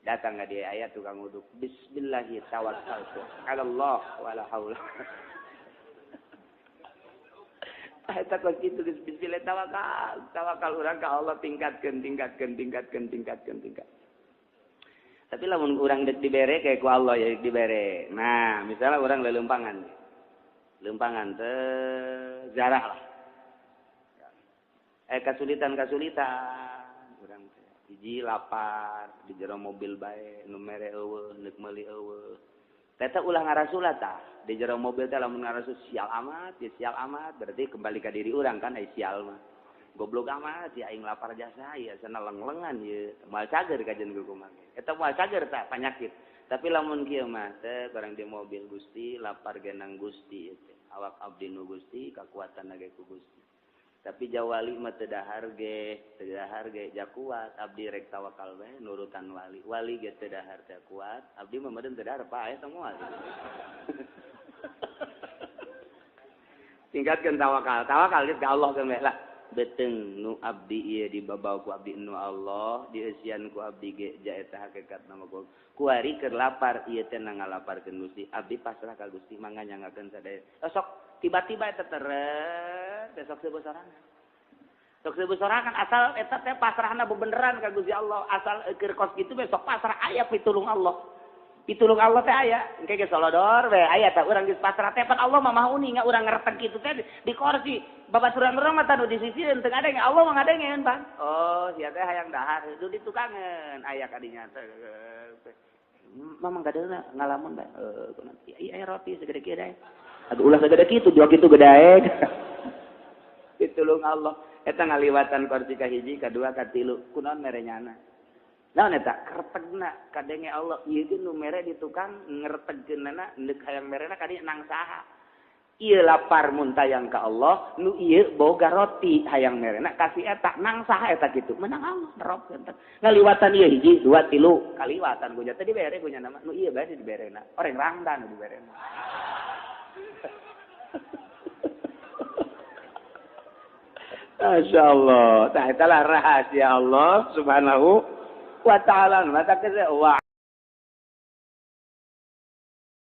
Datang ka dia aya tukang uduk. Bismillahi tawakkaltu ala Allah wala haula. Eta kos kitu geus bismillah tawakal. Tawakal urang ka Allah tingkatkeun tingkatkeun tingkatkeun tingkatkeun tingkat. Tapi lamun urang dek dibere kayak ku Allah ya dibere. Nah, misalnya orang lelempangan. Lempangan teh jarah lah. Kasulitan-kasulitan urang teh. Hiji lapar di jero mobil bae nu mere eueuh, neuk meuli eueuh. Teta ulah ngarasula tah. Di jero mobil teh lamun ngarasul sial amat, ya sial amat, berarti kembali ka diri urang kan ai sial mah. Goblok amat ya aing lapar jasa ya sana leng-lengan ya moal cager kajian kumaha eta moal cager tah penyakit. Tapi lamun kieu mah teh barang di mobil Gusti lapar genang Gusti teh awak abdi nu Gusti kakuatan ge ku Gusti. Tapi jawali mah teu dahar ge ja kuat abdi rek tawakal we nurutan wali. Wali ge teu dahar teh kuat abdi mah meureun teu dahar paeh teh moal. Tingkatkeun tawakal, tawakal geus ka Allah geus lah. Beteng nu abdi ieu dibabaw ku abdi nu Allah dieusian ku abdi ge ja eta hakikat nama ku kuari keur lapar ieu teh ngalaparkeun Gusti abdi pasrah ka Gusti mangga nyangakeun sadaya sok tiba-tiba eta teret besok seueuh sorangan sok seueuh sorangan asal eta teh pasrahna bebeneran ka Gusti Allah asal keur kos kitu besok pasrah aya pitulung Allah pitulung Allah teh aya engke geus solodor we aya tah urang geus pasrah teh pan Allah mah maha uning urang ngerteg kitu teh di kursi babaturan urang mah tanu di sisi teu ngadenge Allah mah ngadengeun pan oh sia teh hayang dahar du ditukangeun aya kadinya teh mamang gadeuna ngalamun bae kunaon ieu aya roti segede kieu dae aduh ulah segede kitu dua kitu gedae pitulung Allah eta ngaliwatan kursi ka hiji ka dua ka tilu kunaon mere nyana naon eta kertegna kadenge Allah ieu ge nu mere di tukang ngertegkeunana neuk hayang merena kadi nang saha ieu lapar mun tayang ka Allah nu ieu boga roti hayang merena kasih eta nang saha eta kitu menang Allah rob ganteng ngaliwatan ieu hiji dua tilu kaliwatan kunya teh dibere kunya nama nu ieu bae diberena oreng rangdan nu diberena. Masya Allah tah eta lah rahasia Allah subhanahu wa ta'ala mata wa